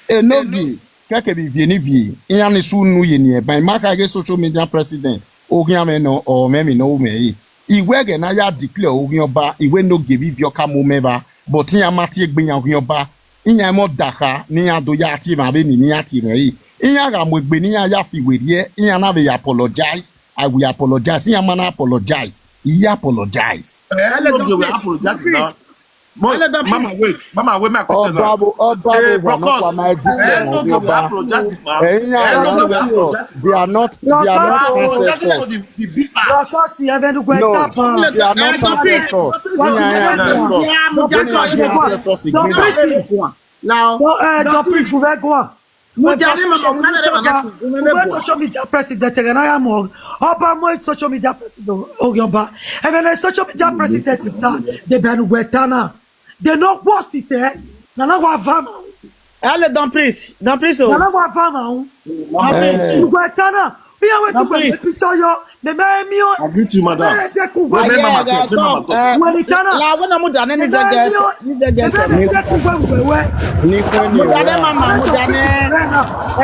Enogi keke bi vie ni vie. Iya ni su nu ye ni e. By Maka ge social media president. Ogian me no o me mi no me yi. Iwe ge na ya declare ogion ba. Iwe no give you ka mo me ba. But iya ma ti egbe ya ogion ba. Iya mo daka ni ya do ya ti ma be ni ni ya ti me yi. Iya ga mo egbe ni ya ya fi werie. Iya na be apologize. I will apologize. Iya ma na apologize. He apologize. Eh, no give we apologize now. Mama wait, mama wait, my question Oba now. bo oba Eh, bo wa no Brokos, kwa ma eh, di no give we oba. apologize, ma. Eh, Eh, no give we yeah, apologize. they are not they are not ancestors. The big ass. Brokos, you haven't go No, tap on. They are not ancestors. They are ancestors. Don't When they are please. Ancestors, Don't igbe na. Please. Now, No, eh, don't please, we go on. Mujani mama, ukana rema na Ugbe social media president, Tegana ya mo. Oba mo social media president, Ogioba. Even a social media president, ta, the ben wetana. They no post is eh. Nana wa vama. Hello, don't please, don't please, oh. Nana wa vama. Don't please. Wetana. Iya wetu Don't gbe please. Picture yo. Me me mi o. I greet you, madam. Me je ku Wait, gbe. me mama talk, me mama talk. La wena mujani ni zege, ni zege. Ni kweni Mujani mama, mujani.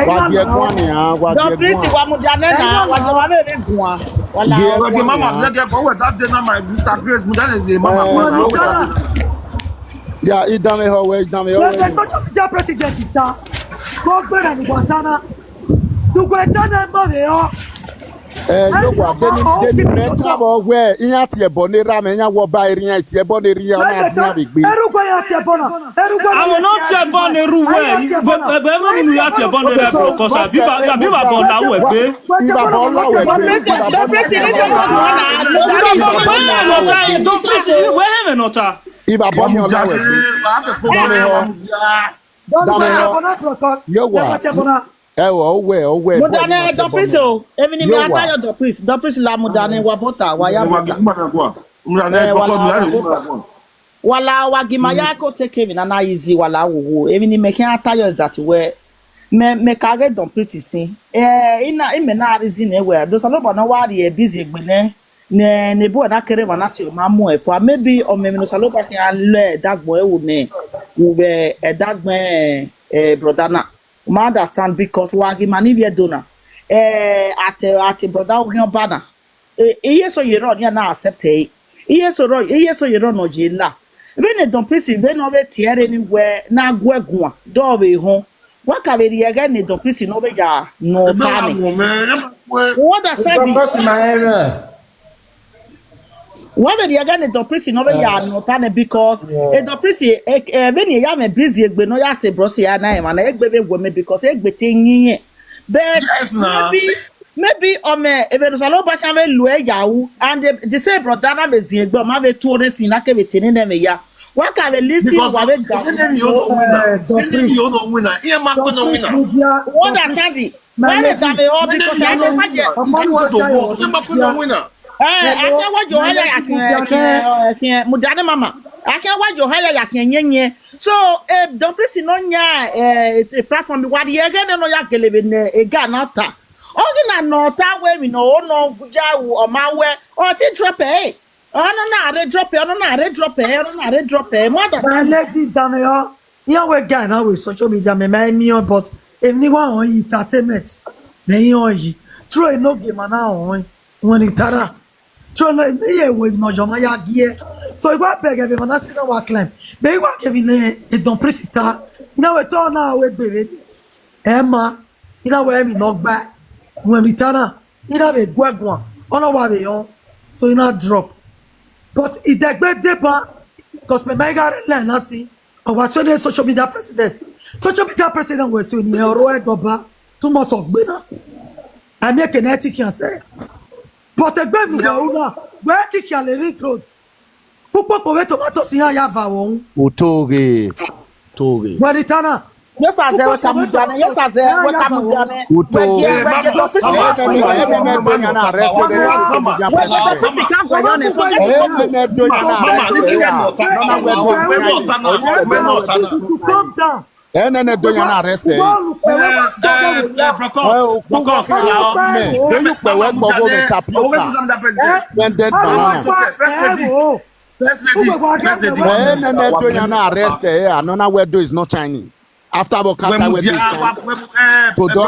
Wa die kwani ha, wa Don't die please, kwani. Wa mujani na, wa jama me ni gwa. Wala. Die Well, the mama kwani ha. Zege go with that day now, my sister Grace. Mujani the mama. Eh, Mama, wait, that day. Ya idame ho we idame ho Whether we. Social media president is that. Go go and Guantana. Do Guantana mo be o. Eh, you know what? Then, then better for where in at your bonnet ram and your war by ring at your bonnet ring and at your big. Erugwa ya tie bona. Erugwa. I will not tie born a rule way. But but but when you have tie born a rule, because I be I be born that way. If I born that way, if I born that way. Don't please, where him not. If I born your way, Dame ho. Dame ho. Yo wa. Ewo, owe, owe. Mo dane don pisi o. Emi ni mi ata yo don pisi. Don pisi la mo dane wa bota, wa ya bota. Wala wa gi ma ya ko take mi na na easy wala wo wo. Emi ni me ken ata yo that way. Me me ka ge don pisi sin. Eh, ina ime na reason e we. Do sa no ba na wa ri e busy egbe ne. Ne ne bo na kere wa na si o ma mu e fo. Maybe o me mi no sa lo ba ke a le dagbo e wo ne. Wo ve e dagbo e brother na. Ma understand because wa gi mani vie dona. Eh, ate ate brother o yan bana. Eh, iye so ye ro ni na accept e. Iye so ro iye so ye ro no je la. Ve ne don pisi ve no ve tiere ni we na gwe gwa. Do ve ho. Wa ka ve ri ege ne don pisi no ve ya no ta ni. What does that mean? Wa ve ri ege ne don pisi no ve ya no ta ni because e don pisi e ve ni ya me busy egbe no ya se bro se ya na e ma na egbe ve gwe me because egbe te yin yen. But maybe maybe o me e ve no sa lo ba ka ve lu e ya u and the same brother na me zin egbe o ma ve tu o re sin na ke ve te ni ne me ya. Wa ka ve listen wa ve ga. Ni ni yo no wina. Ni ni yo no wina. Iye ma ko no wina. What does that mean? Why they tell me all because I don't want you. Ọmọ ni wọ́n tó wọ. Ṣé máa pín lọ wínà? Eh, I can't watch your higher. I can't, I can't, I can't. Mudane mama. I can't watch your higher. I can't, yeah, yeah. So, eh, don't please no nya eh a platform. What the again no ya gelebe ne e ga na ta. Ogi na no ta we mi no o no ja u o ma we. O ti drop eh. Ono na re drop eh, ono na re drop eh, ono na re drop eh. Mother. Lady Dameo. Ihe we guy na we social media me me mi on but if ni wa on entertainment. Then you on yi. True no game na on. When it ara. True no me ye we no jo ma ya gie. So if I beg every man I sit down wa climb. Be wa give in a don prisita. You know we turn now we be ready. Emma. You know where me no gba. When it ara. Ina be gwagwa. Ona wa be on. So ina drop. But it degbe deba. Because me mega learn na si. I was the social media president. Social media president was in your roy doba. Too much of gbena. I make an ethic and say. But a gbemi na una. Where ethic and the road. Pupo po we tomato si ya ya va won. Utoge. Toge. Where the tana. Yes, I say, welcome, Jane. Yes, I say, welcome, Jane. Uto. Enene do ya na arrest. Enene do ya na arrest. Calm down. Enene do ya na arrest. Brokos, brokos, now. Then dead banana. First lady, first lady. Enene do ya na arrest. Anona we do is not Chinese. After about when we do is Chinese. To do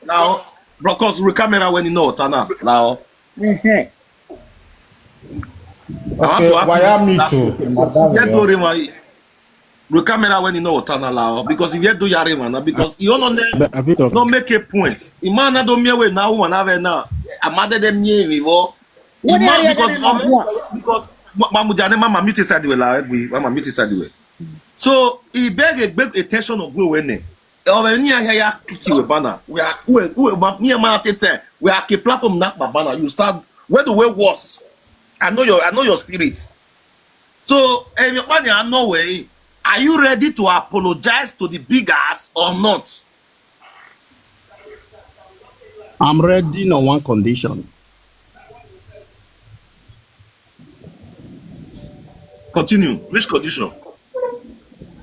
now, brokos, we camera when you know Tana now. I want to ask you this last question. Get to Rima. We camera when you know Tana now because if you do Yarima now because you don't know no make a point. Imana do me away now one have now. Amade dem me vivo. Imana because because Mamujane mama mute side we la we mama mute side we. So he beg a big attention of we when. Over ni ya ya kiki we bana. We are we we me man at time. We are a platform na bana. You start where the way was. I know your I know your spirit. So, eh, your money, I know way. Are you ready to apologize to the big ass or not? I'm ready on one condition. Continue. Which condition?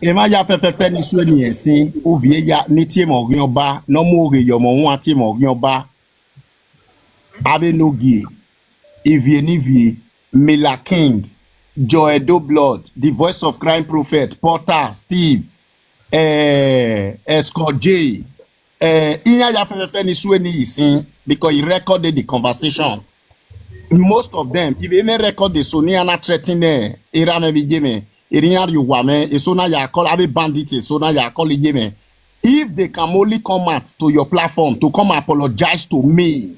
Ema ya fefefe ni sue ni esin ovie ya ni tie mo gyan ba no mo ge yo mo won tie mo gyan ba. Abe no gie. Ivie Nivie, Miller King, Joe Edo Blood, The Voice of Crime Prophet, Porter, Steve, eh, Escort J, eh, Inya ya fefefe ni sue ni isin because he recorded the conversation. Most of them, if they may record the Sony and threaten eh, Irame Vijeme, Irinya Yuwame, Esona Yakol, Abe Bandit, Esona Yakol Ijeme. If they can only come out to your platform to come apologize to me,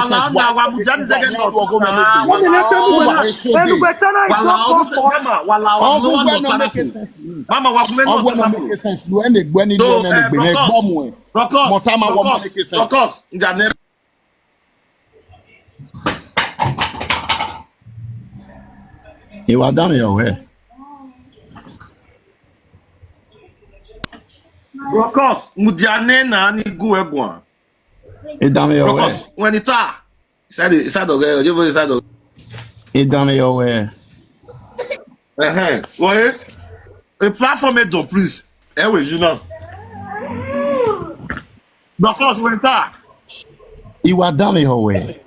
Wala na wa mujani zege no. Wala na wa. Mama, wala wa. Mama, wa kumeno. Ọgwụ na make sense. Lu ene gbani lu ene gbene gbomu. Brokos, Brokos, Brokos, Brokos, njane. Iwa dame yo we. Brokos, mujane na ni gu egwa. Idame yo we. Brokos, when it are. Side, side of, eh, you side of. Idame yo we. Uh-huh. Well, a platform e don please. Ewe, you know. Brokos, when it are. Iwa dame yo we.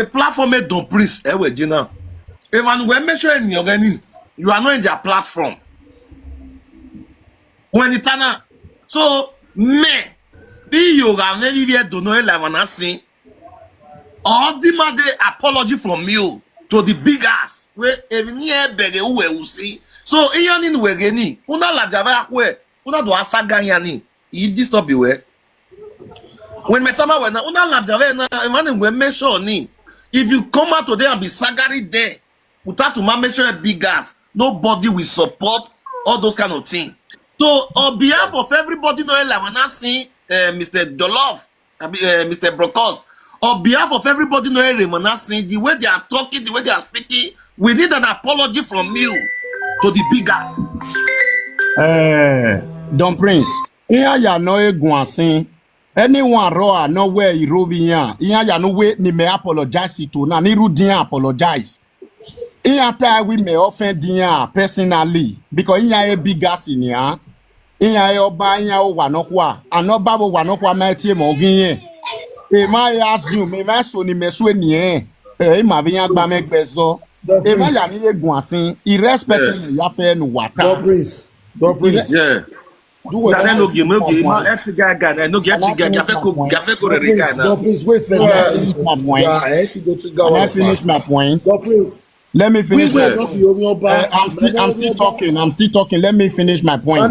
A platform e don please. Ewe, you know. Emmanuel, make sure in your, you are not in their platform. When it are. So, me, be you are maybe we don't know like when I sing. All the man dey apology from you to the big ass. We even here beg who we will see. So, in your name we geni. Una la java we. Una do asaga yani. You disturb you we. When metama we na, una la java na, man we make sure ni. If you come out today and be sagari there, without to make sure big ass, nobody will support all those kind of things. So on behalf of everybody, no, like when I see uh, Mister Jollof, I mean, uh, Mister Brokos, on behalf of everybody, no, like when I see the way they are talking, the way they are speaking, we need an apology from you to the big ass. Eh, Don Prince, ihe ya no egwu asị. Anyone raw no where irovi ya. Ihe ya no we ni me apologize to na ni Rudian apologize. Ihe ta we me offend ya personally because ihe e big ass ni ya. Ihe e oba ihe o wa no kwa. Anoba wo wa no kwa ma tie mo gin ye. E ma ya assume, e ma so ni me so ni e. E ma bi ya gba me gbezo. E ma ya ni egwu asị. Irrespective ya fe nu wata. Don Prince. Don Prince. Yeah. Do what? That no game, no game. Ma, ex guy, guy, no get guy, guy, go, guy, go, guy, guy, now. Don Prince, wait first. Can I finish my point? Yeah, I hate you, don't you Can I finish my point? Don Prince. Let me finish We my were not be Orioba. Uh, I'm still, I'm still talking. I'm still talking. Let me finish my point. Uh,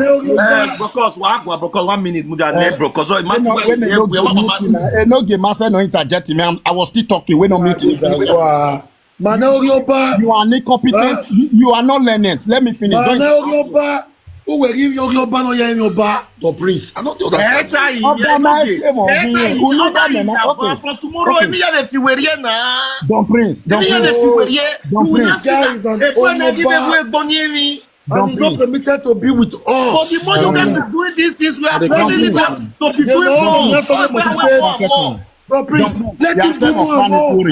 because what, because one minute, muda ne, because so When no, when no give me, eh, no give me say no interject me. I'm, I was still talking. When no mute me. Mana Orioba. You are incompetent. You, you are not learned. Let me finish. Don't- Mana Orioba. Who were you Orioba no ya Orioba? Don Prince. I don't understand. Enter in. Oba ma tie mo gin ye. Unu da me na. Okay. From tomorrow, emi ya fi were na. Don Prince. Don Emi ya Prince. fi were. Don We will not Prince. see Guys, that. and Epo na give Orioba. Epo Egbon Yemi. And it's not permitted to be with For the us. more you guys are doing these things, we are Don pushing it Prince. out to be They doing know more. we have something More, to more, face. more, more. Don Prince, let him do more and more.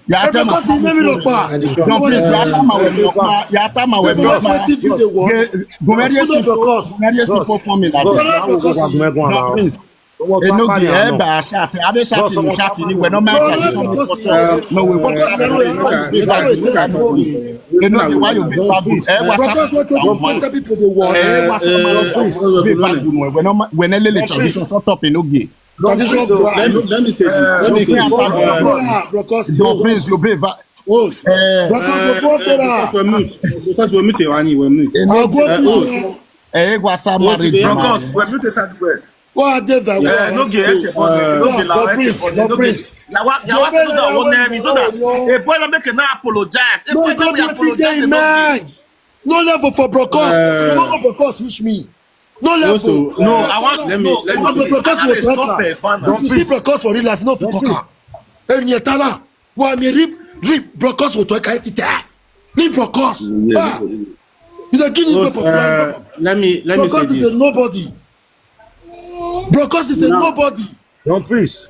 Ya Because he made me look bad. Don Prince, ya ta ma we block ma. Ya ta ma we People block are ma. fighting you, they watch. Gumeri People si don't Brokos. Gumeri si po formula. Brother Brokos. Don Prince. Enogi eba shati. Abe shati ni shati ni we no ma shati. No we. Enogi, why you be bad? Eh, what's Brokos, what you up? want people they watch. Eh, what's up? Be bad. We no ma, we no lele tradition. Shut up, Enogi. Tradition Let me, let me say this. Let me say this. Brokos, Brokos. Don Prince, you be bad. Oh, Eh, Brokos, you go because better. we're mute. Because we're mute, Wani, we're mute. I go eh, better. eh, what's up, marriage? Brokos, we mute side well. Go and dey there. Eh, no get it, no get la it, no get la it. Na wa, ya wa so that one name so that a boy na make na apologize. A boy na apologize. Man. No level for Brokos. No go Brokos reach me. No level. Also, No, I want Let me- no. let me No, say- because I dey stop Talker. it, man. If you see Brokos for real life, no fit talk am. Eni etala. Wa mi rip rip Brokos wo to ka tita. Rip Brokos. Ah. You dey give me no popularity. Let me let me say Brokos is a this. Nobody. Brokos is a No. Nobody. Don Prince.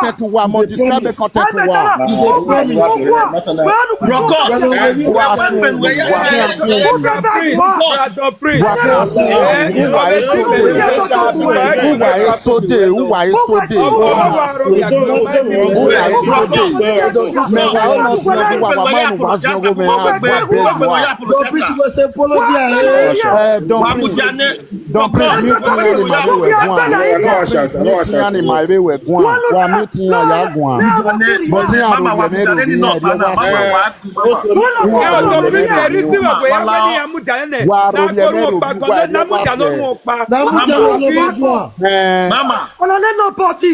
content wa, mo describe content wa. Rokos. Wa asu, wa asu, wa asu, wa esode, wa esode, wa esode, wa esode. Me wa o no snobi wa, wa ma no wa snobi me, wa be wa. Don Prince go say apology ahead. Eh, Don Prince. Don Prince, mute yan ni ma be we gwan. Don Prince, mute yan ni ma be we gwan. Wa mute yan ya gwan. But yan ro ye me ro ni e wa se. Wa ro ye me ro ni wa ye wa se. Na muta no go gwan. Eh, Mama, Olole no party.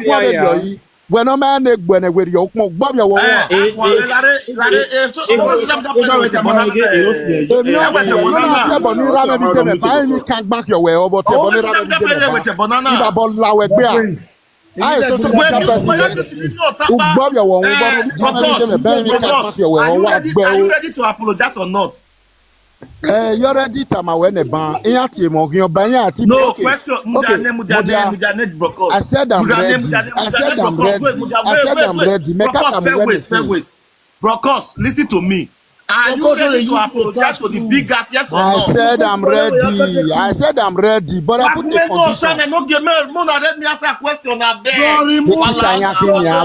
Ukwu ọdẹ bi ọyi. Wẹ nọ mẹ ne gbẹ nẹ wẹri ọkpọn gbọ bi ọwọ wa. Èmi náà tẹ bọ̀ ní ra mẹ́bi tẹ mẹ báyìí ní kan gbà kí ọwẹ́ ọbọ tẹ bọ̀ ní ra mẹ́bi tẹ mẹ bá. Ìbá bọ̀ la wẹ̀ gbé a. Ayé social media person yẹn. Ugbọ́ bi ọwọ́ wọn bọ̀ ní ra mẹ́bi tẹ mẹ báyìí ní kan gbà kí ọwẹ́ ọwọ́ gbẹ o. Are you ready to apologize or not? Eh, you already tama wẹ ne ban. Iya ti mo hiyan ba iya ti. No question. Mujane, mujane, mujane, Brokos. I said I'm ready. I said I'm ready. I said I'm ready. Make a come when they say. Brokos, listen to me. Are you ready to apologize to the big ass? Yes or no? I said I'm ready. I said I'm ready. But I put the condition. No give me, no, let me ask a question. I beg. Wala, wala, wala.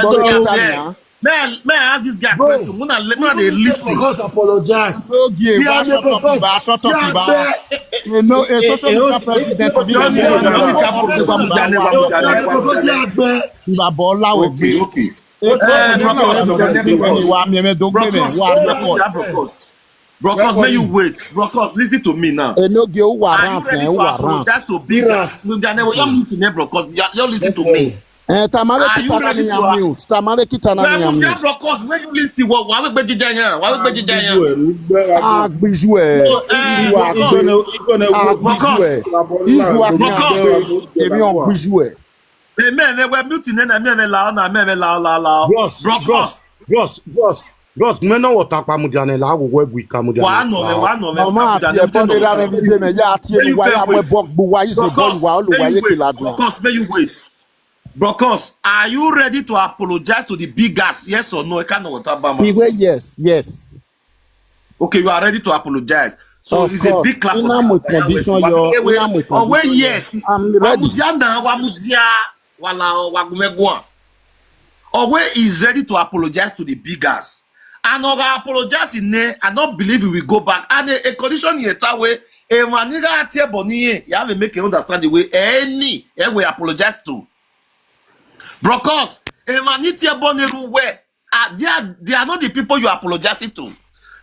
Wala, wala. May I, may I ask this guy a question? Una, una dey listen. Because apologize. Oge, yeah, wa shut up, Iba, shut up, Iba. You know, a social media president be a Iba Bola. Okay, okay. Eh, Brokos, Brokos, Brokos, Brokos, Brokos, may you wait. Brokos, listen to me now. Enoge, who warrant, eh, who warrant? Are you ready to apologize to big ass? Brokos, you listen to me. Eh, tamare kitana ni ya mute. Tamare kitana ni ya mute. Brokos, when you listen, wa, wa we gbe jija yan, wa we gbe jija yan. Agbiju ẹ. Agbiju ẹ. Izu agbiju ẹ. Èmi agbiju ẹ. Èmi, èmi, we mute ni na, èmi, èmi la, na, èmi, èmi la, la, la. Bros, bros, bros, bros. Bros, me no water pa Mujane la, wo we gwi ka Mujane. Wa no me, wa no me. Ọmọ àti ẹ̀fọ́ ni ra mi fi dé mi. Ya àti ẹ̀fọ́ wa ya mo bọ́ gbu wa, izo bọ́ wa, olùwà yẹ kí la dùn. Brokos, may you wait. Brokos, are you ready to apologize to the big ass? Yes or no? I can't know what about. Iwe, yes, yes. Okay, you are ready to apologize. So it's a big clap for that. Ina mo condition yo, ina mo condition. Owe, yes. I'm ready. Wa mudia na, wa mudia. Wala, wa gumegwa. Owe is ready to apologize to the big ass. And Oga apologize in there, I don't believe he will go back. And a, a condition in a town way, a man nigga at here, Bonnie, you have to make him understand the way any, eh, we apologize to. Brokos, a man it's here, Bonnie, where, uh, they are, they are not the people you are apologizing to.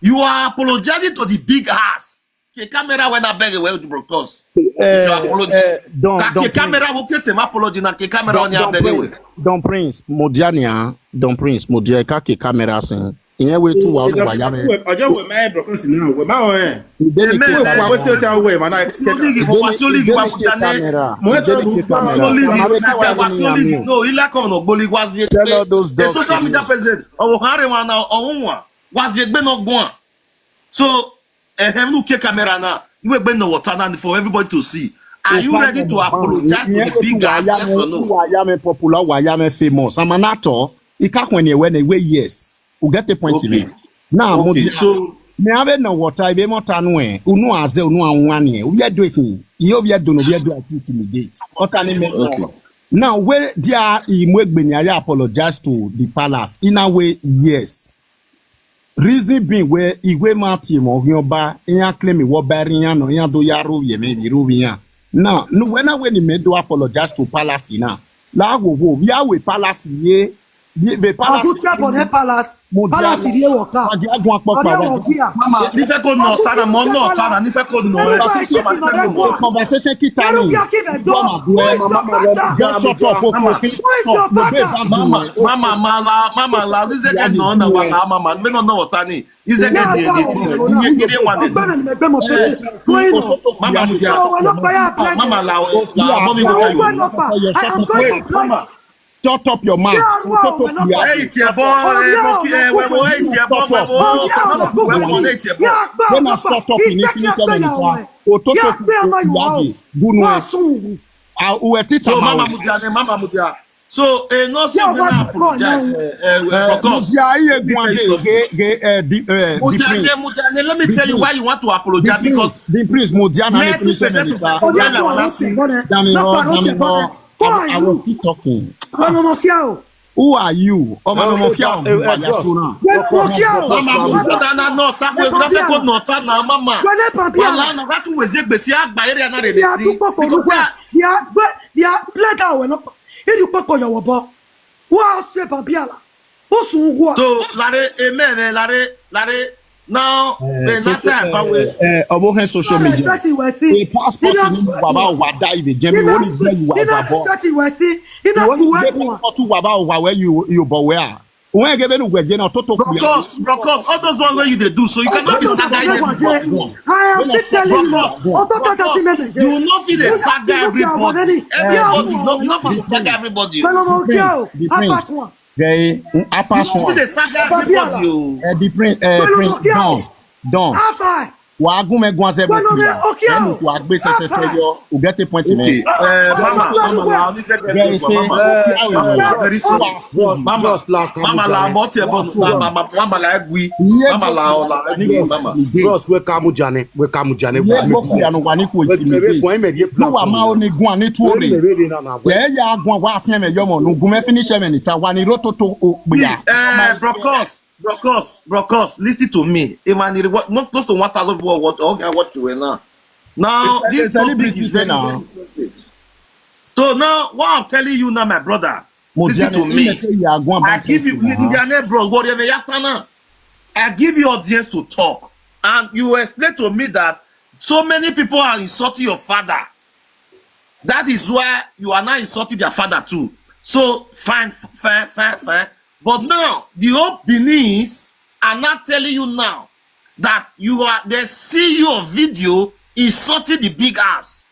You are apologizing to the big ass. Ke camera when I beg away with Brokos. If you apologize, eh, don, don ke camera will get him apology na ke camera when I beg away. Don Prince, Modiania, Don Prince, Modia, ka ke camera sin. Ìyẹn wé tú wa, ó ti wà yá mi. Ọjọ́ wẹ̀ máa ń Brokos náà, wẹ̀ máa ń ẹ̀. Ìbéèrè Èmi kí ẹ̀ camera. Wọ́n ṣe ó ti àwọn wẹ̀ máa náà. Solid, mo wá solid, ìbéèrè wá kí mutane. Camera. Mo ń tọ́ Ìbéèrè kí camera. Solid, mo ń tọ́ wá solid. No, ilé kan ọ̀nà gbólí wá sí pé. Tell all those dogs. A social media president, ọ̀wọ̀ kan rẹ̀ wọn náà, ọ̀hún wọn. Wá sí ẹgbẹ́ náà gan-an. So, ehem, look at camera now. You were bending the water now for everybody to see. Are you ready to apologize to the big ass? Yes or no? Why am I popular? Why am I famous? I'm an actor. He can't when he when he way yes. You get the point to me. Now, okay, so me have no water. If you want to know, you know as you know and one year. We are doing. You have do no. We are doing to intimidate. Otani me. Okay. Now, where they are, he make Benya apologize to the palace. In a way, yes. Reason being where Igwe Martin or Yoba, in a claim what Barian or Yado Yaro, ye may be Ruvian. Now, no, when I when he made to apologize to palace now. La wo wo, we are with palace ye. The, the palace. Abuja Bone Palace. Mudiana. Palace is here waka. Wagi agwa kpọkpa Ọdẹ wa. wọ gíà. Mama, nífẹ̀ẹ́ kó nà ọ̀tá náà, mọ́ nà ọ̀tá náà, nífẹ̀ẹ́ kó nà ẹ́. Everybody shaking on that The board. conversation keep turning. Who is your father? Just shut up, okay, Mama. okay. Who is your father? Mama, mama, mama, la, mama, la, this is no, no, no, mama, me no, no, Otani. This is Yeah, the, yeah, the, the, the one. Ọgbẹ́ni ni ẹgbẹ́ mọ fẹsẹ̀. Fún iná. Mama, Mudia. So we're not by our plan. Mama, la, la, mommy, go Wọ́n tell gbọ́ you. lọ́pàá. I am going to plan. Shut up your mouth. Yeah, well, we're not by Hey, it's your boy, eh, Moki, eh, well, well, hey, it's your boy, well, well, well, well, hey, it's your boy. When I shut up in Infinite Seven, Ototo Yagi, Gunu, Wọ́n Uetita So, Mama Maui. Mudia, eh, Mama Mudia. So, eh, no, so Yeah, we what now is going apologize. on? Eh, eh, Eh, Brokos. Mudia, iye Let me tell you gwande, something. ge, ge, eh, di, eh, Mudia, different. eh, Mudia, eh, let me tell you why you want to apologize, because The prince, Mudia, na ninety Infinite Seven, percent of sir. the Oya la wala si. Dami, oh, Dami, oh. Who I, are I was you? still talking. Ọmọ ọmọ kíá o. Who are you? Ọmọ ọmọ kíá o, Eh, eh, Waya Sona. Wẹ́n mọ kíá o. Mama, Mudia, na, na, no, ta, we, na, fe ko, no, ta, na, mama. Wẹ́n lẹ́ pàbí àlà. Wala, na, ratu, we, ze, gbe, si, agba, area, na, re, Ìyá si. àdúgbò kò Because lùkọ́. Ìyá gbé ìyá plẹ́gà ọ̀wẹ̀ lọ́pọ̀. Ìdí pọ̀pọ̀ yọ̀wọ̀ bọ̀. Wọ́n á ṣe pàbí àlà. Ó sùn wọ̀. So, lare, amen, eh, lare, lare. Now, eh, that time, but we Eh, ọmọ hẹn social Iná media. respect ìwẹ̀ sí. A passport ni bàbá wa dá ibi jẹ́ mi, ó ní bẹ́ẹ̀ ìwà Iná ìwà bọ́. respect ìwẹ̀ sí. Iná Wọ́n kú ní wẹ́ bẹ́ẹ̀ kù wọ́n. passport wà bá wà wẹ́ yóò bọ̀ wẹ́ à. Wọ́n yẹ kí bẹ́ẹ̀ ni wẹ̀ jẹ́ náà tó tó kù yà. Brokos, Brokos, all those ones where you dey do, so you cannot be saga in everybody. I am still telling you. Brokos, Ọtọ́ tọ́jọ́ sí Brokos, mẹ́rin. You no fit dey saga everybody. Everybody, no, you no fit dey saga everybody. Pẹ̀lú ọmọ kíá o. The I prince. pass one. Gẹ̀ẹ́, n a pass You no fit one. dey saga everybody o. Eh, the prince, eh, Pẹ̀lú prince, ọmọ kíá o. don, don. Afa. Wà á gún mẹ́gun àṣẹ bọ̀ Pẹ̀lú kúrò. ọmọ kíá Ẹnu o. kò wá gbé sẹ́sẹ́ Afa. sẹ́yọ. O get the point Okay. mi. Eh, mama, mama, la, only second, Gẹ̀ẹ́ ṣe mama. kíá o. Mama, very soon. Mama, Bros, la, mama, la, mo ti ẹ bọ, mama, mama, mama, la, egwi. Iye Mama, la, ola, egwi, mama. Bros, we kamu jane, we kamu jane. Iye gbókùn ìyanu wà ní kò We tì mí dé. we point me dey Ló wà plan. Máa ó ní gun àní tó rè. Very na na. Yẹ ya gun wa fi ẹmẹ yọmọ nu gun mẹ finish ẹmẹ níta wa ni ro to to o pè ya. Eh, Brokos, Brokos, Brokos, listen to me. Emmanuel, no, close to one thousand people watch, okay, watch you now. Now, It's a- this it's a topic celebrity is very, now. very interesting. So now, what I'm telling you now, my brother, Mo listen jẹ́ to ní me. ilé ya gun I abẹ́ give you, kẹsì náà. Indian bro, whatever, yatana. I give you audience to talk, and you explain to me that so many people are insulting your father. That is why you are now insulting their father too. So fine, f- fine, fine, fine. But now the whole Beninese are not telling you now that you are. They see your video insulting the big ass.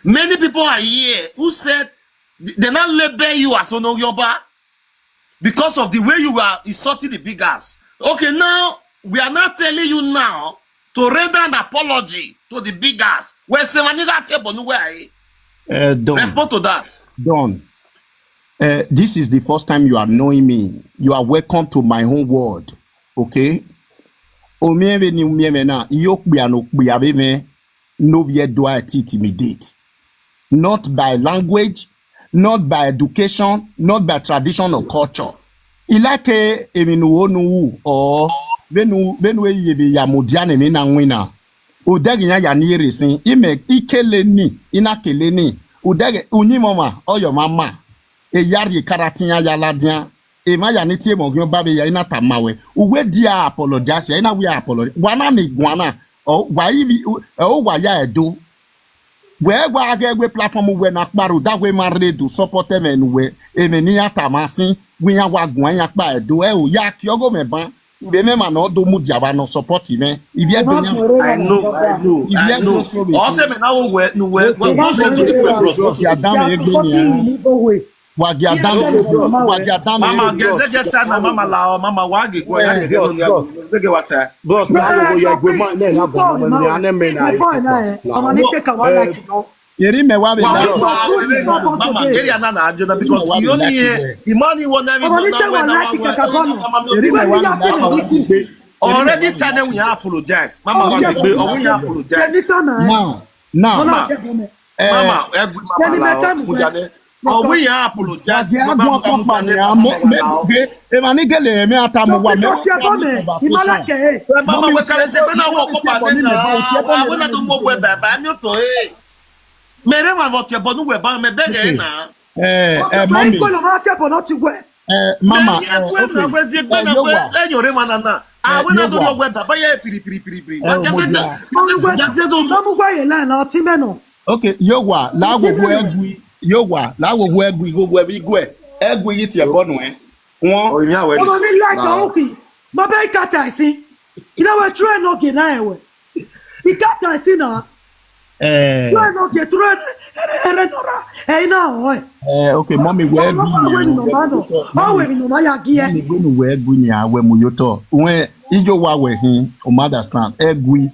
Many people are here who said they now label you as Onoyoba because of the way you were insulting the big ass. Okay, now we are now telling you now to render an apology to the big ass. Where Semaniga Tebonuwe, Uh, don, respond to that. don. Uh, this is the first time you are knowing me. You are welcome to my own world. Okay. Omieme ni omieme na iyo kpia no kpia be me no vie do I intimidate. Not by language, not by education, not by tradition or culture. Ilake emi nu onu wu or benu benu eye be ya mudia ne me na nwina. Odegi ya ya ni eresin ime ikele ni ina kele ni. Odegi unyi mama oyo mama. Eyari karatinya ya ladia. Ema ya ni tie mo gyo babe ya ina tamawe. Uwe dia apologize ya ina we apologize. Wana ni gwana. O wa ibi o wa ya edo. We gwa aga egwe platform we na kparu da we ma redu support eme nu we. Eme ni atamasi. We ya wa gwa ya kpa edo e o ya ki ogo me ban. Ibe me ma no do mudia ba no support me. Ibi e be ya. I know, I know, If you I are know. not sorry, Ose me na wo we, no we, we go straight to the point, bros. Bros, ya dam They are egbe supporting ni. in evil way. Wa gi adam. Yeah, Wa gi adam. Mama, geze get time na mama la, mama wa ge go ya ge no ya ge wata. Bros, na wo ya gwe ma na na Boy, go na ane me na. Boy, na, eh. Ọmọ ní take a one like, you know. Eri me wa be Wa na. wa wa mama, area na na ajo na because you only here. Imani wona mi Ọmọ ní na take wa one na like, wa. Kaka Bono. Eri me wa be Wọ́n na. fi yá fún mi. Already tell them we apologize. Mama wa se gbe, we apologize. Ẹni tán náà. Now, now, Ọlọ́run now, jẹ́ bọ́mẹ̀. eh, Mama, egwi mama Ẹni la. mẹ́ta mú Mujane. Because We ya apologize. Wagi agwa papa ni amo me ge e ma ni gele me atamu wa me. Because you're coming. Mama, we can say na wo papa ni na. Wa we na do mo we baba ni to eh. Mere wa vo tie bonu we ba me bege na. Eh, eh, Ọkọ mommy, ikolo ma ti ebo no ti gwe. eh, mama, Enye eh, gwe na okay. gwe zie gbe Eh, na gwe Yowa, enyo re ma na na. eh, Ah, we na do Yowa, yo gwe da ba ye piri piri piri piri. eh, Wa geze Omodia, da. Geze do. Mamu gwe ye la na ti me no. okay, Yowa, la Ti go me go no. egui, Yowa, la go go egui, go go bi gwe. Egui yi ti ebo no, eh. Won, Oh, mi awe ni. Ọmọ mi like Na. Oki. Baba ikata isi. Ina we try no ge na ewe. Ikata isi na. eh, Try no ge try ere ere nora. Eh, ina o. Eh. eh, okay, mommy, we egui Ọmọ we ni ni o, no we ma egui no. to. Ọmọ we ni no ma ya gi e. Mommy, we no we egui ni awe mu yo to. When Ijowa we hin, o ma understand. Egui,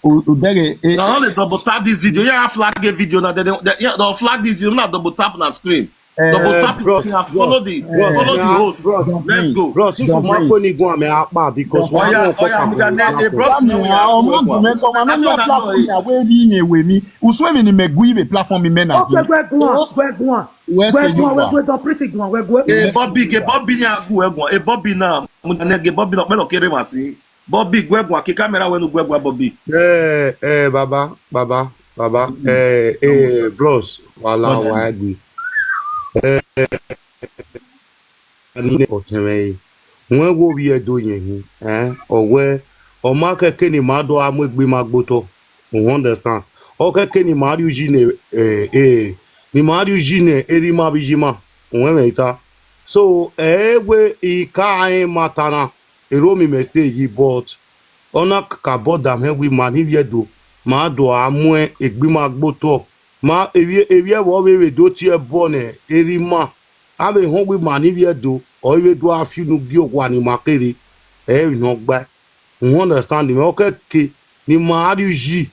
o, o dere, eh, Na only double tap this video. Yeah, flag a video na. They, they, they, yeah, they'll flag this video. Not double tap on screen. Double eh, tap it Bros, and follow bros, the bros, follow the na, host. bros, Don Let's Prince, go. bros, if you Don mark Prince. When you go, I'm a because Don why Oya, not talk oya, mi about da ne, eh, the bros, Dami, na we ah, are ọmọ we agùn go. mẹ́kọ́, ọmọ That's anáyà what I know. platform na wé rí yẹn wé mi. Uswe mi ni me gui be platform mi mena. Okay, gwe gwa, gwe gwa. Where's Gwe the gwa, we Yoruba? gwe don prison gwa, we gwe. Eh, Bobby, ge Bobby ni agu egwa. Eh, Bobby na. Mu da ne ge Bobby na pelo kere masi. Bobby gwe egwa. Ke camera we nu gwe egwa Bobby. Eh, eh, baba, baba, baba, eh, eh, bros, wala, Brother. Wa egui. Eh, ni oteme. When wo bi edo yen, eh, owe, o ma keke ni ma do amegbe ma gboto. You understand? O keke ni ma ri uji ne, eh, eh, ni ma ri uji ne, eri ma bi ji ma. Uwe me ita. So, eh, we i ka e matana. Ero mi mistake, but ona ka boda me wi mani viedo. Ma do amue egbe ma gboto. Ma ewie, ewie wo we we do ti e bone, eri ma. Ave hon wi mani viedo, o we do afinu gi ogwa ni ma kere. E no gba. You understand me? Okay, ke, ni ma ri uji.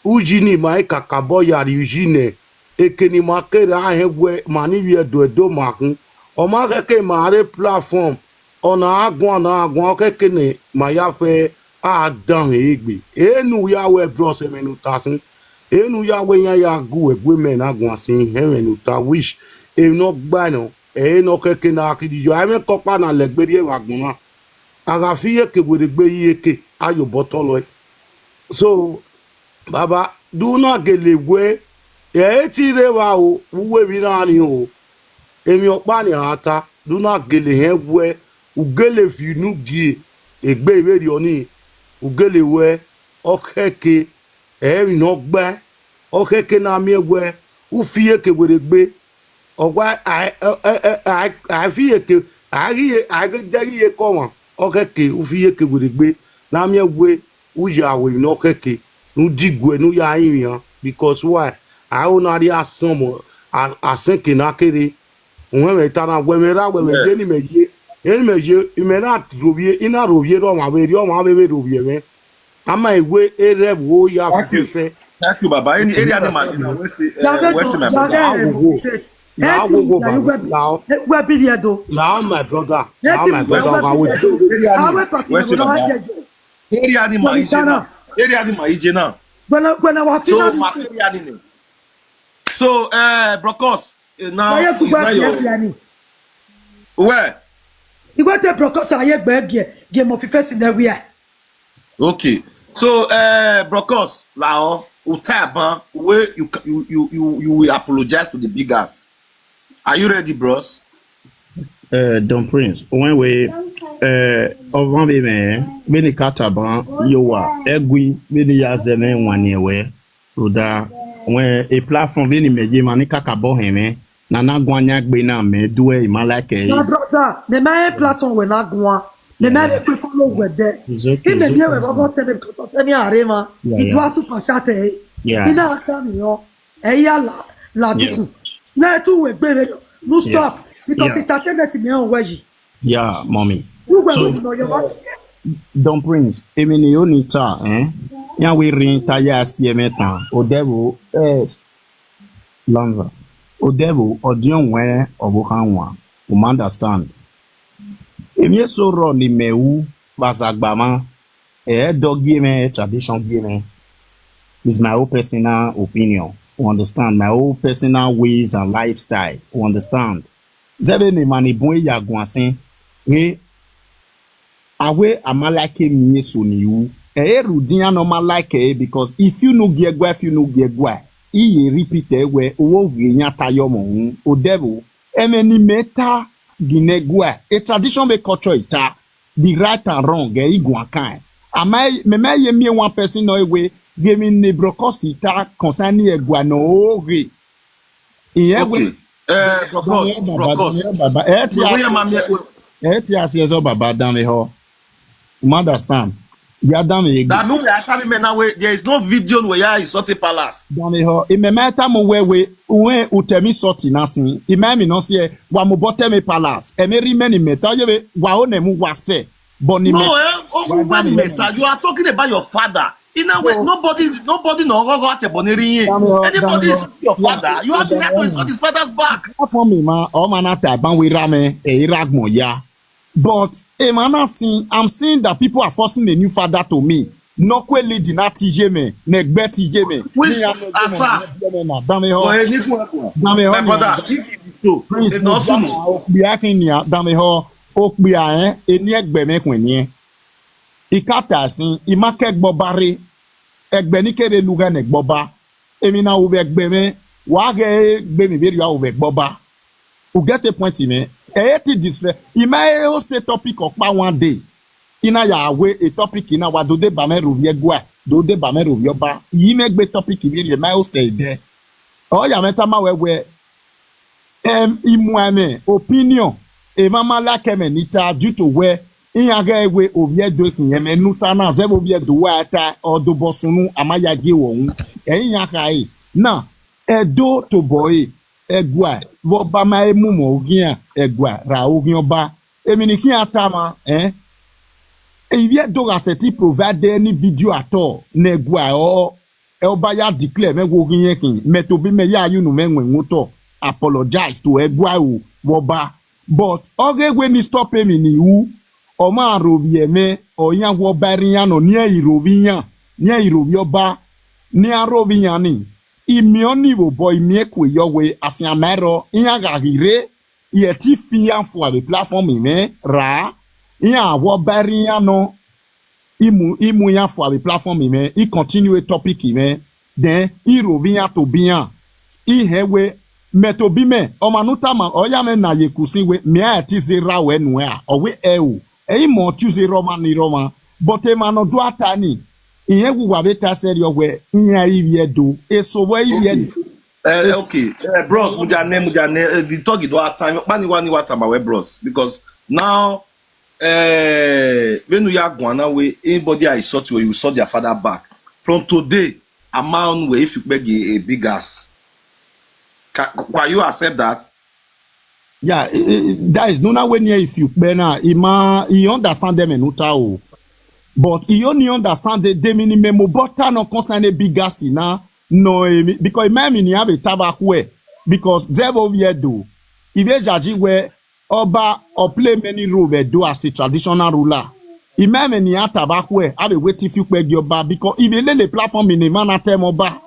Uji ni ma e kakabo ya ri uji ne. Eke ni ma kere a he we mani viedo edo ma hun. O ma keke ma re platform. Ona agwa na agwa, okay, ke ne ma ya fe a dan egbe. E nu ya we bros e me nu ta sin. E nu ya we yan ya gu egbe me na gwa sin he me nu ta wish. E no gba no. E no keke na ki di yo. Ai me ko pa na legbe ri e wa gun na. Aga fi ye ke were gbe ye ke ayo botolo e. So, baba, do na gele we. E ti re wa o, uwe bi na ni o. Emi opa ni ata, do na gele he we. Ugele fi nu gi e. Egbe iwe ri oni. Ugele we, okeke, e mi no gbe. Okeke na mi we, u fi ye ke were gbe. Ogwa, ai, ai, ai, ai, ai fi ye ke, ai ye, ai ge de ye ko wa. Okeke, u fi ye ke were gbe. Na mi we, u ya we no keke. Nu di gwe, nu ya yin yan. Because why? I o na ri asan mo, a, asan ke na kere. Uwe me ta na, we me ra, we me Yeah. Je ni me ye. E ni me ye, i me na rovie, i na rovie ro ma we ri, o ma we we rovie me. Ama iwe ere wo ya Thank you. fefe. Thank you, Baba. Any area ni ma, you know, where say, uh, Jage where say my do, brother. Now jage go go. do, face. Now Eti go go, ya you baba. gwe bi. Now, Eh, gwe bi ye do. Now my brother. Now Eti my mi brother. gwe I will bi. Area ni, Awe party where ni say mo na Baba. je. Area ni ma ije na. Area ni ma ije na. Gwe na, gwe na wa So fina. ma area ni ni. So, uh, Brokos, uh, now Aye is gwe not bi your bi ani. Where? Igwe te Brokos aye gbe gi, gi mo fi face na we. Okay. So, uh, Brokos, lao, utaban, where you ca- you you you you will apologize to the big ass. Are you ready, bros? Uh, Don Prince, when we, uh, ovan be me, be ni kataban, yo wa, egui, be ni ya ze me wan ni we. Uda, when a platform be ni me je mani kakabo he me, na na gwanya gbe na me, do e ma like e. My brother, me ma e platform we na gwa. Me ma e pe follow we there. It's okay, He me it's be okay. We baba tell me because tell me arema. Yeah, He do yeah. a super chat eh. Yeah. He na ata mi yo. E ya la, la Yeah. duku. Na tu we gbe we. No stop. Because Yeah. Entertainment me on we ji. Yeah, mommy. You go So, we no your man. Don Prince, emi ni o ni ta, eh? Ya we rin ta ya si e meta. O devil, eh, Lanza. O devil, o dion we, o bo kan wa. O ma understand. Emi e so ro ni me u, bazagbama. Eh, dog gi me, tradition gi me. Is my own personal opinion. You understand? My own personal ways and lifestyle. You understand? Zebe ni mani bun ya gwansin. He, awe ama like mi eso ni u. Eh, Rudian no ma like e because if you no get gwa, if you no get gwa, iye repeat e we, owo ghe yan ta yo mo un, o devil. Eme ni meta gine gua, a tradition be culture ita, the right and wrong, e iguan kan. Am I, me me ye me one person no we, give me ne brokosi ta concerning egua no oge. Iye we. Okay. Eh, Brokos, Brokos. Baba, eh, ti We asi, hear, mami, we- eh, ti asi ezo baba, dame ho. You understand? Ya dame ege. That mean we are telling me now, we- there is no video where you insult a palace. Dame ho. Ime me ta mo we we, uwe utemi soti na sin. Ime mi no si e, wa mo bote me palace. E me ri me ni me ta ye we, wa o ne mu wa se. But ni No, me. eh, oh, we when matter. You are talking about your father. In a way, So- nobody, nobody no go go at a boneri. Dame ho, Anybody dame is ho. your father. You have the Dame right to ho. insult his father's back. For me, ma, o ma na ta ban we rame, e iragmo ya. But e man na sin, I'm seeing that people are forcing a new father to me. No kwe lead na ti ye me, ne gbe ti ye me. Which, Ni ya me ye me, Asa. ne ye me na. Dame ho. Oh, eh, Nico, Nico. Dame ho. My Ni brother, ya. if it is so, Prince, then no Mujana, sunu. Okpia Kenya, dame ho, Okpia, eh, eni egbe me kwen ni, eh. Ikata sin, imake gboba re, egbe ni kere luga ne gboba. Emi na uve egbe me, wa ge egbe mi veri wa uve gboba. You get a point in me? E ti display. Ima e host a topic okpa one day. Ina ya we a topic ina wa do de ba me ro ye gua, do de ba me ro yo ba. Yi me gbe topic veri ma host e de. O ya me ta ma we we. Em, imu eme, opinion. E ma ma like me ni ta due to we. Iya ge we ovie do kin ye me nu ta na ze ovie do wa ta o do bosunu ama ya ge wo un. E iya ka e. Na, e do to boy. Egua, vo ba ma e mu mo ogian, egua, ra ogian ba. Emi ni ki ata ma, eh? E ivie do ga se ti provide any video at all. Ne gua o, e o ba ya declare me wo gin yen kin. Me to bi me ya you no me nwen to apologize to egua o, vo ba. But oge we ni stop emi ni u. O ma ro vi eme, o ya wo ba ri yan no, ni e iro vi yan, ni e iro vi oba, ni a ro vi yan ni. Imi oni vo bo imi e ku yo we afian mero, iya ga gire, ye ti fi yan fu ave platform ime, ra, iya wo ba ri yan no, imu, imu yan fu ave platform ime, i continue a topic ime, then i ro vi yan to bi yan, i he we, me to bi me, o ma nu ta ma, o ya me na ye kusin we, mi a ti ze ra we nu a, o we e o, e i mo tu ze ro ma ni ro ma, but e ma no do ata ni, iye wu wa ve ta se ri o we, iyan i vi e do, e so we i vi e do. Eh, okay. Eh, bros, Mujane, Mujane, eh, the talk you don't have time. Pani wani what about we bros? Because now, eh, when we are going away, anybody I insult you, you insult their father back. From today, a man where if you beg a, a big ass. Can, can you accept that? Yeah, eh, eh, that is no na when if you be na, he ma, he understand them and uta o. But he only understand the, the minimum, but no concern a big ass na, no, eh, because my mini have a taba hue, because zevo viedo. If a jaji where oba or play many role we do as a traditional ruler. Imeme ni ataba hue, have a wait if you beg your ba, because if you lay the platform in a man at them oba.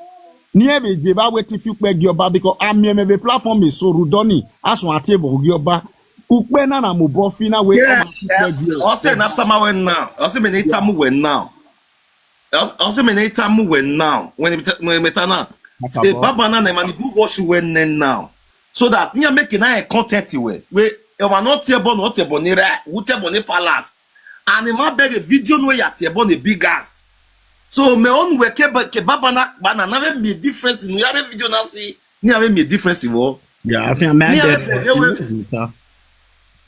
Ni ebe jeva wait if you beg your ba, because ami eme the platform is so rudoni, as one table your ba. Ukpe na na mo bo fina we. Yeah, yeah. Ose na tama when now. Ose me ne tamu when now. Ose me ne tamu when now. When it, when it now. The baba na na man bu wash when then now. So that you make na a content we. We, e wa not table, not table ni ra, who table ni palace. And e ma beg a video no ya table ni big ass. So me own we ke ba, ke baba na, ba na, na me difference in we are video na see. Ni have me difference in wo. Yeah, I think my Ni dad. have me, we,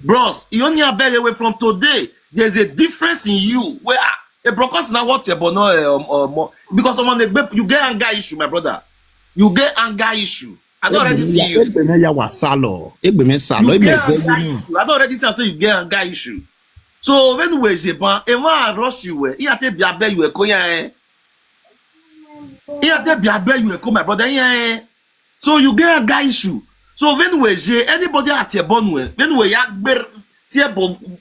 bros, you only have beg away from today. There's a difference in you. Where a brokers now what about no um, um, more. Because someone they, you get anger issue, my brother. You get anger issue. I don't already see you. Egbe me ya wa salo. Egbe me salo. You Egbe me get very anger new. Issue. I don't already see I say you get anger issue. So when we je ban, e ma rush you we. He had to be abeg you e ko ya eh. He had to be abeg you e ko my brother ya eh. So you get anger issue. So when we je anybody at your born we, when we ya ber,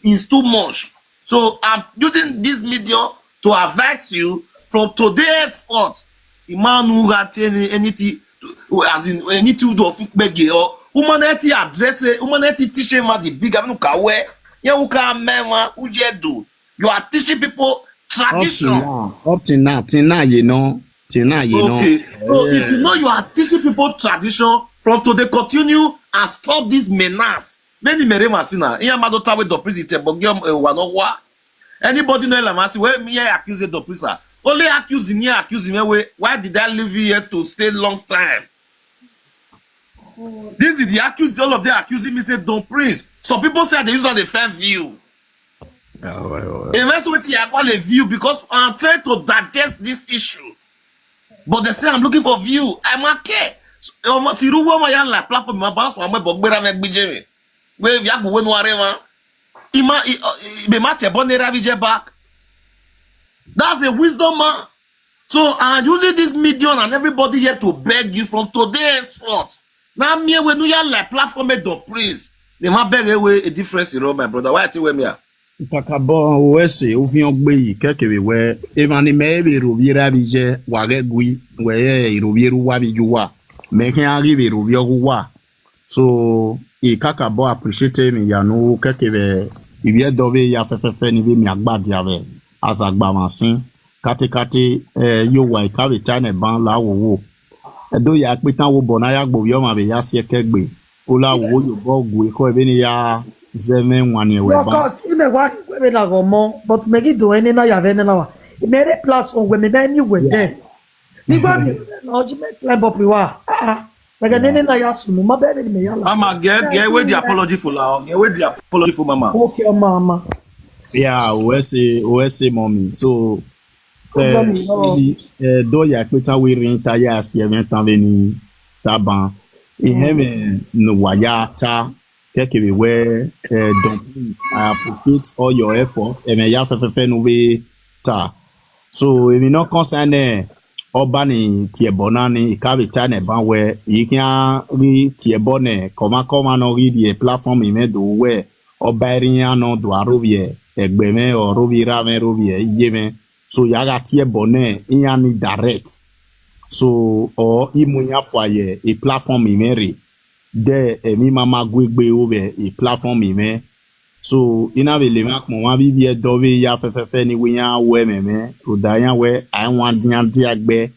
is too much. So I'm using this medium to advise you from today henceforth. Imanu got any anything to, as in anything to fit beg you or humanity address it, humanity teach him the big avenue kawe. Yeah, who can mema who yet do. You are teaching people Up to tradition. Now, up to now, till now, you know. Till now, you know. Okay, so if you know you are teaching people tradition, from today continue and stop this menace. Many mere masina. Iya mado tawe do prison te bogi wa no wa. Anybody know la masi we me accuse the prison. Only accuse me, accuse me. Why did I leave you here to stay long time? This is the accuse. All of them accusing me say don't praise. Some people say they use on the fair view. Ah, ouais, ouais. And that's what I call a view because I'm trying to digest this issue. But they say I'm looking for view. I'm okay. So, um, si ruwa ma ya la platform ma ba so am bo gbera me gbije mi. We ya go we no are ma. Ima i- uh, i- be ma te bonera vije back. That's a wisdom man. So I'm using this medium and everybody here to beg you from today henceforth. Now me we no ya la platform e do praise. They ma beg away a difference, you know, my brother. Why I tell we me? Ah? Kakabɔ wɛsɛ ofiɔ gbe yi kɛkɛ bɛ wɛ. Ema ni mɛ bɛ ro viera bi jɛ wa gɛ gui wɛ yɛ ro vieru wa bi ju wa. Mɛ kɛ ari bɛ ro viɔ gu wa. So e kakabɔ appreciate mi ya no kɛkɛ bɛ. Iviɛ dɔ bɛ ya fɛfɛfɛ ni bɛ mi agba dia bɛ. Azagba ma sin. Kate kate, eh, yo wa ika bɛ ta nɛ ban la wo wo. Edo ya kpe tan wo bɔ na ya gbo viɔ ma bɛ ya siɛ kɛ gbe. O la wo yo bɔ gu e kɔ ebe ni ya zɛ mɛ ŋwa ni wɛ No, ban. cause ime wa ni we na go mo, but me gi do any na ya ve na wa. Ime re plus on we me be ni we there. Ni gba mi no ji me climb up wa. Ah ah. Daga nene na ya sunu ma be ni me ya la. Mama, get get away the apology for la. Get away the apology for mama. Okay, mama. Yeah, wɛsɛ wɛsɛ mommy. So eh, Mommy, no. Sweetie, eh, dɔ ya kpe tan we rin ta ya siɛ mɛ tan bɛ ni ta ban. E hɛ mɛ no wa ya ta kɛkɛ bɛ wɛ eh, don't please. I appreciate all your effort. Ema ya fɛfɛfɛ no bɛ ta. So if you not concern eh, ɔba ni tiɛ bɔ na ni ika bɛ ta nɛ ban wɛ. Yi kia ri tiɛ bɔ nɛ kɔma kɔma no ri di platform mɛ do wɛ. Ɔba ri ya no do aro viɛ egbe mɛ ɔ ro vi ra mɛ ro viɛ ye mɛ. So ya ga tiɛ bɔ nɛ iya ni direct. So ɔ imu ya fɔ yɛ e platform mɛ re. Dɛ emi mama gwe gbe o vɛ e platform mɛ. So ina bɛ le ma kpɔn wa bi viɛ dɔ bɛ ya fɛfɛfɛ ni we ya wɛ mɛ mɛ. O da ya wɛ a wa dia dia gbɛ.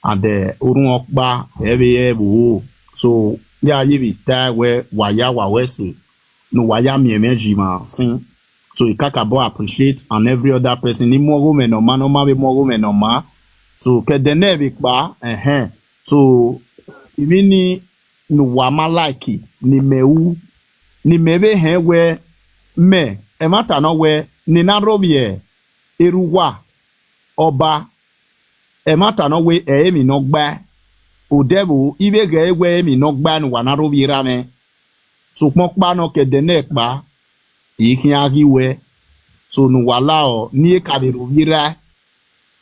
And eh, orun ɔkpa ɛ bɛ yɛ bo. So ya yi bi ta wɛ wa ya wa wɛsɛ. No wa ya mi mɛ ji ma sin. So e kakabɔ appreciate and every other person ni mɔ go mɛ nɔ ma nɔ ma bɛ mɔ go mɛ nɔ ma. So kɛ dɛ nɛ bɛ kpa ɛhɛn. So ibi ni no wa ma like ni mɛ wu ni mɛ bɛ hɛn wɛ mɛ ɛ ma ta nɔ wɛ ni na ro viɛ eru wa ɔba ɛ ma ta nɔ wɛ ɛ emi nɔ gba o devil ibe gɛ wɛ emi nɔ gba no wa na ro viera mɛ. So kpɔn kpa nɔ kɛ dɛ nɛ kpa yi kia ri wɛ. So no wa la ɔ ni e ka bɛ ro viera.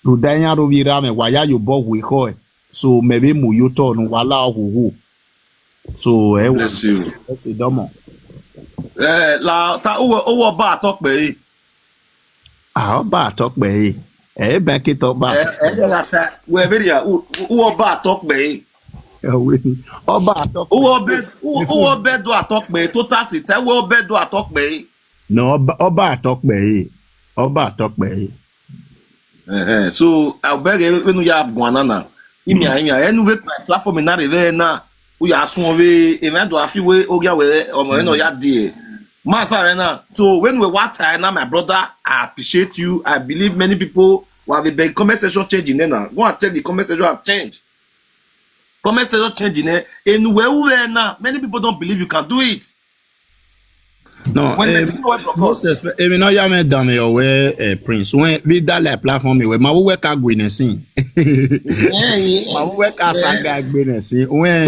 Ro da ya ro viera mɛ wa ya yo bɔ hu e kɔ ɛ. So mɛ bɛ mu yo tɔ no wa la ɔ hu hu. So ɛ wɛ Bless you. Ɛ se dɔmɔ. Eh, la ta uwe uwe ba atɔ pe. Ah, ɔba atɔ kpɛ ye. Ɛ bɛ ke tɔ ba. Eh, eh, la ta we be ya uwe ba atɔ pe. Ɛwɛ ni ɔba atɔ kpɛ. Uwe be uwe be do atɔ pe to ta si ta uwe be do atɔ pe. No, ɔba ɔba atɔ kpɛ ye. Ɔba atɔ kpɛ ye. Eh, eh. So I beg you when you have guanana. Imi imi enu ve platform na re ve na. U ya sun ve e ma do afi we o ya we o mo no ya die. Masa re na. So when we what time na my brother, I appreciate you. I believe many people will have a big comment section changing na. Go and check the comment section have changed. Comment section changing eh. Enu we u we na. Many people don't believe you can do it. No, When eh, the people were most espe- emi no ya me dame o we eh, prince. When we da le platform we ma we ka gwe ne sin. Ma we ka saga gwe ne sin. When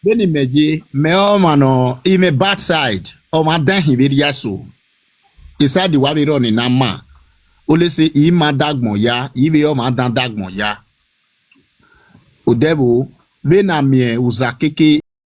beni meje me o ma no i me bad side. O ma dan hi be ya so. Isa di wa be ro ni na ma. O le se i ma dagbon ya, i be o ma dan dagbon ya. O devil, ve na mie uza keke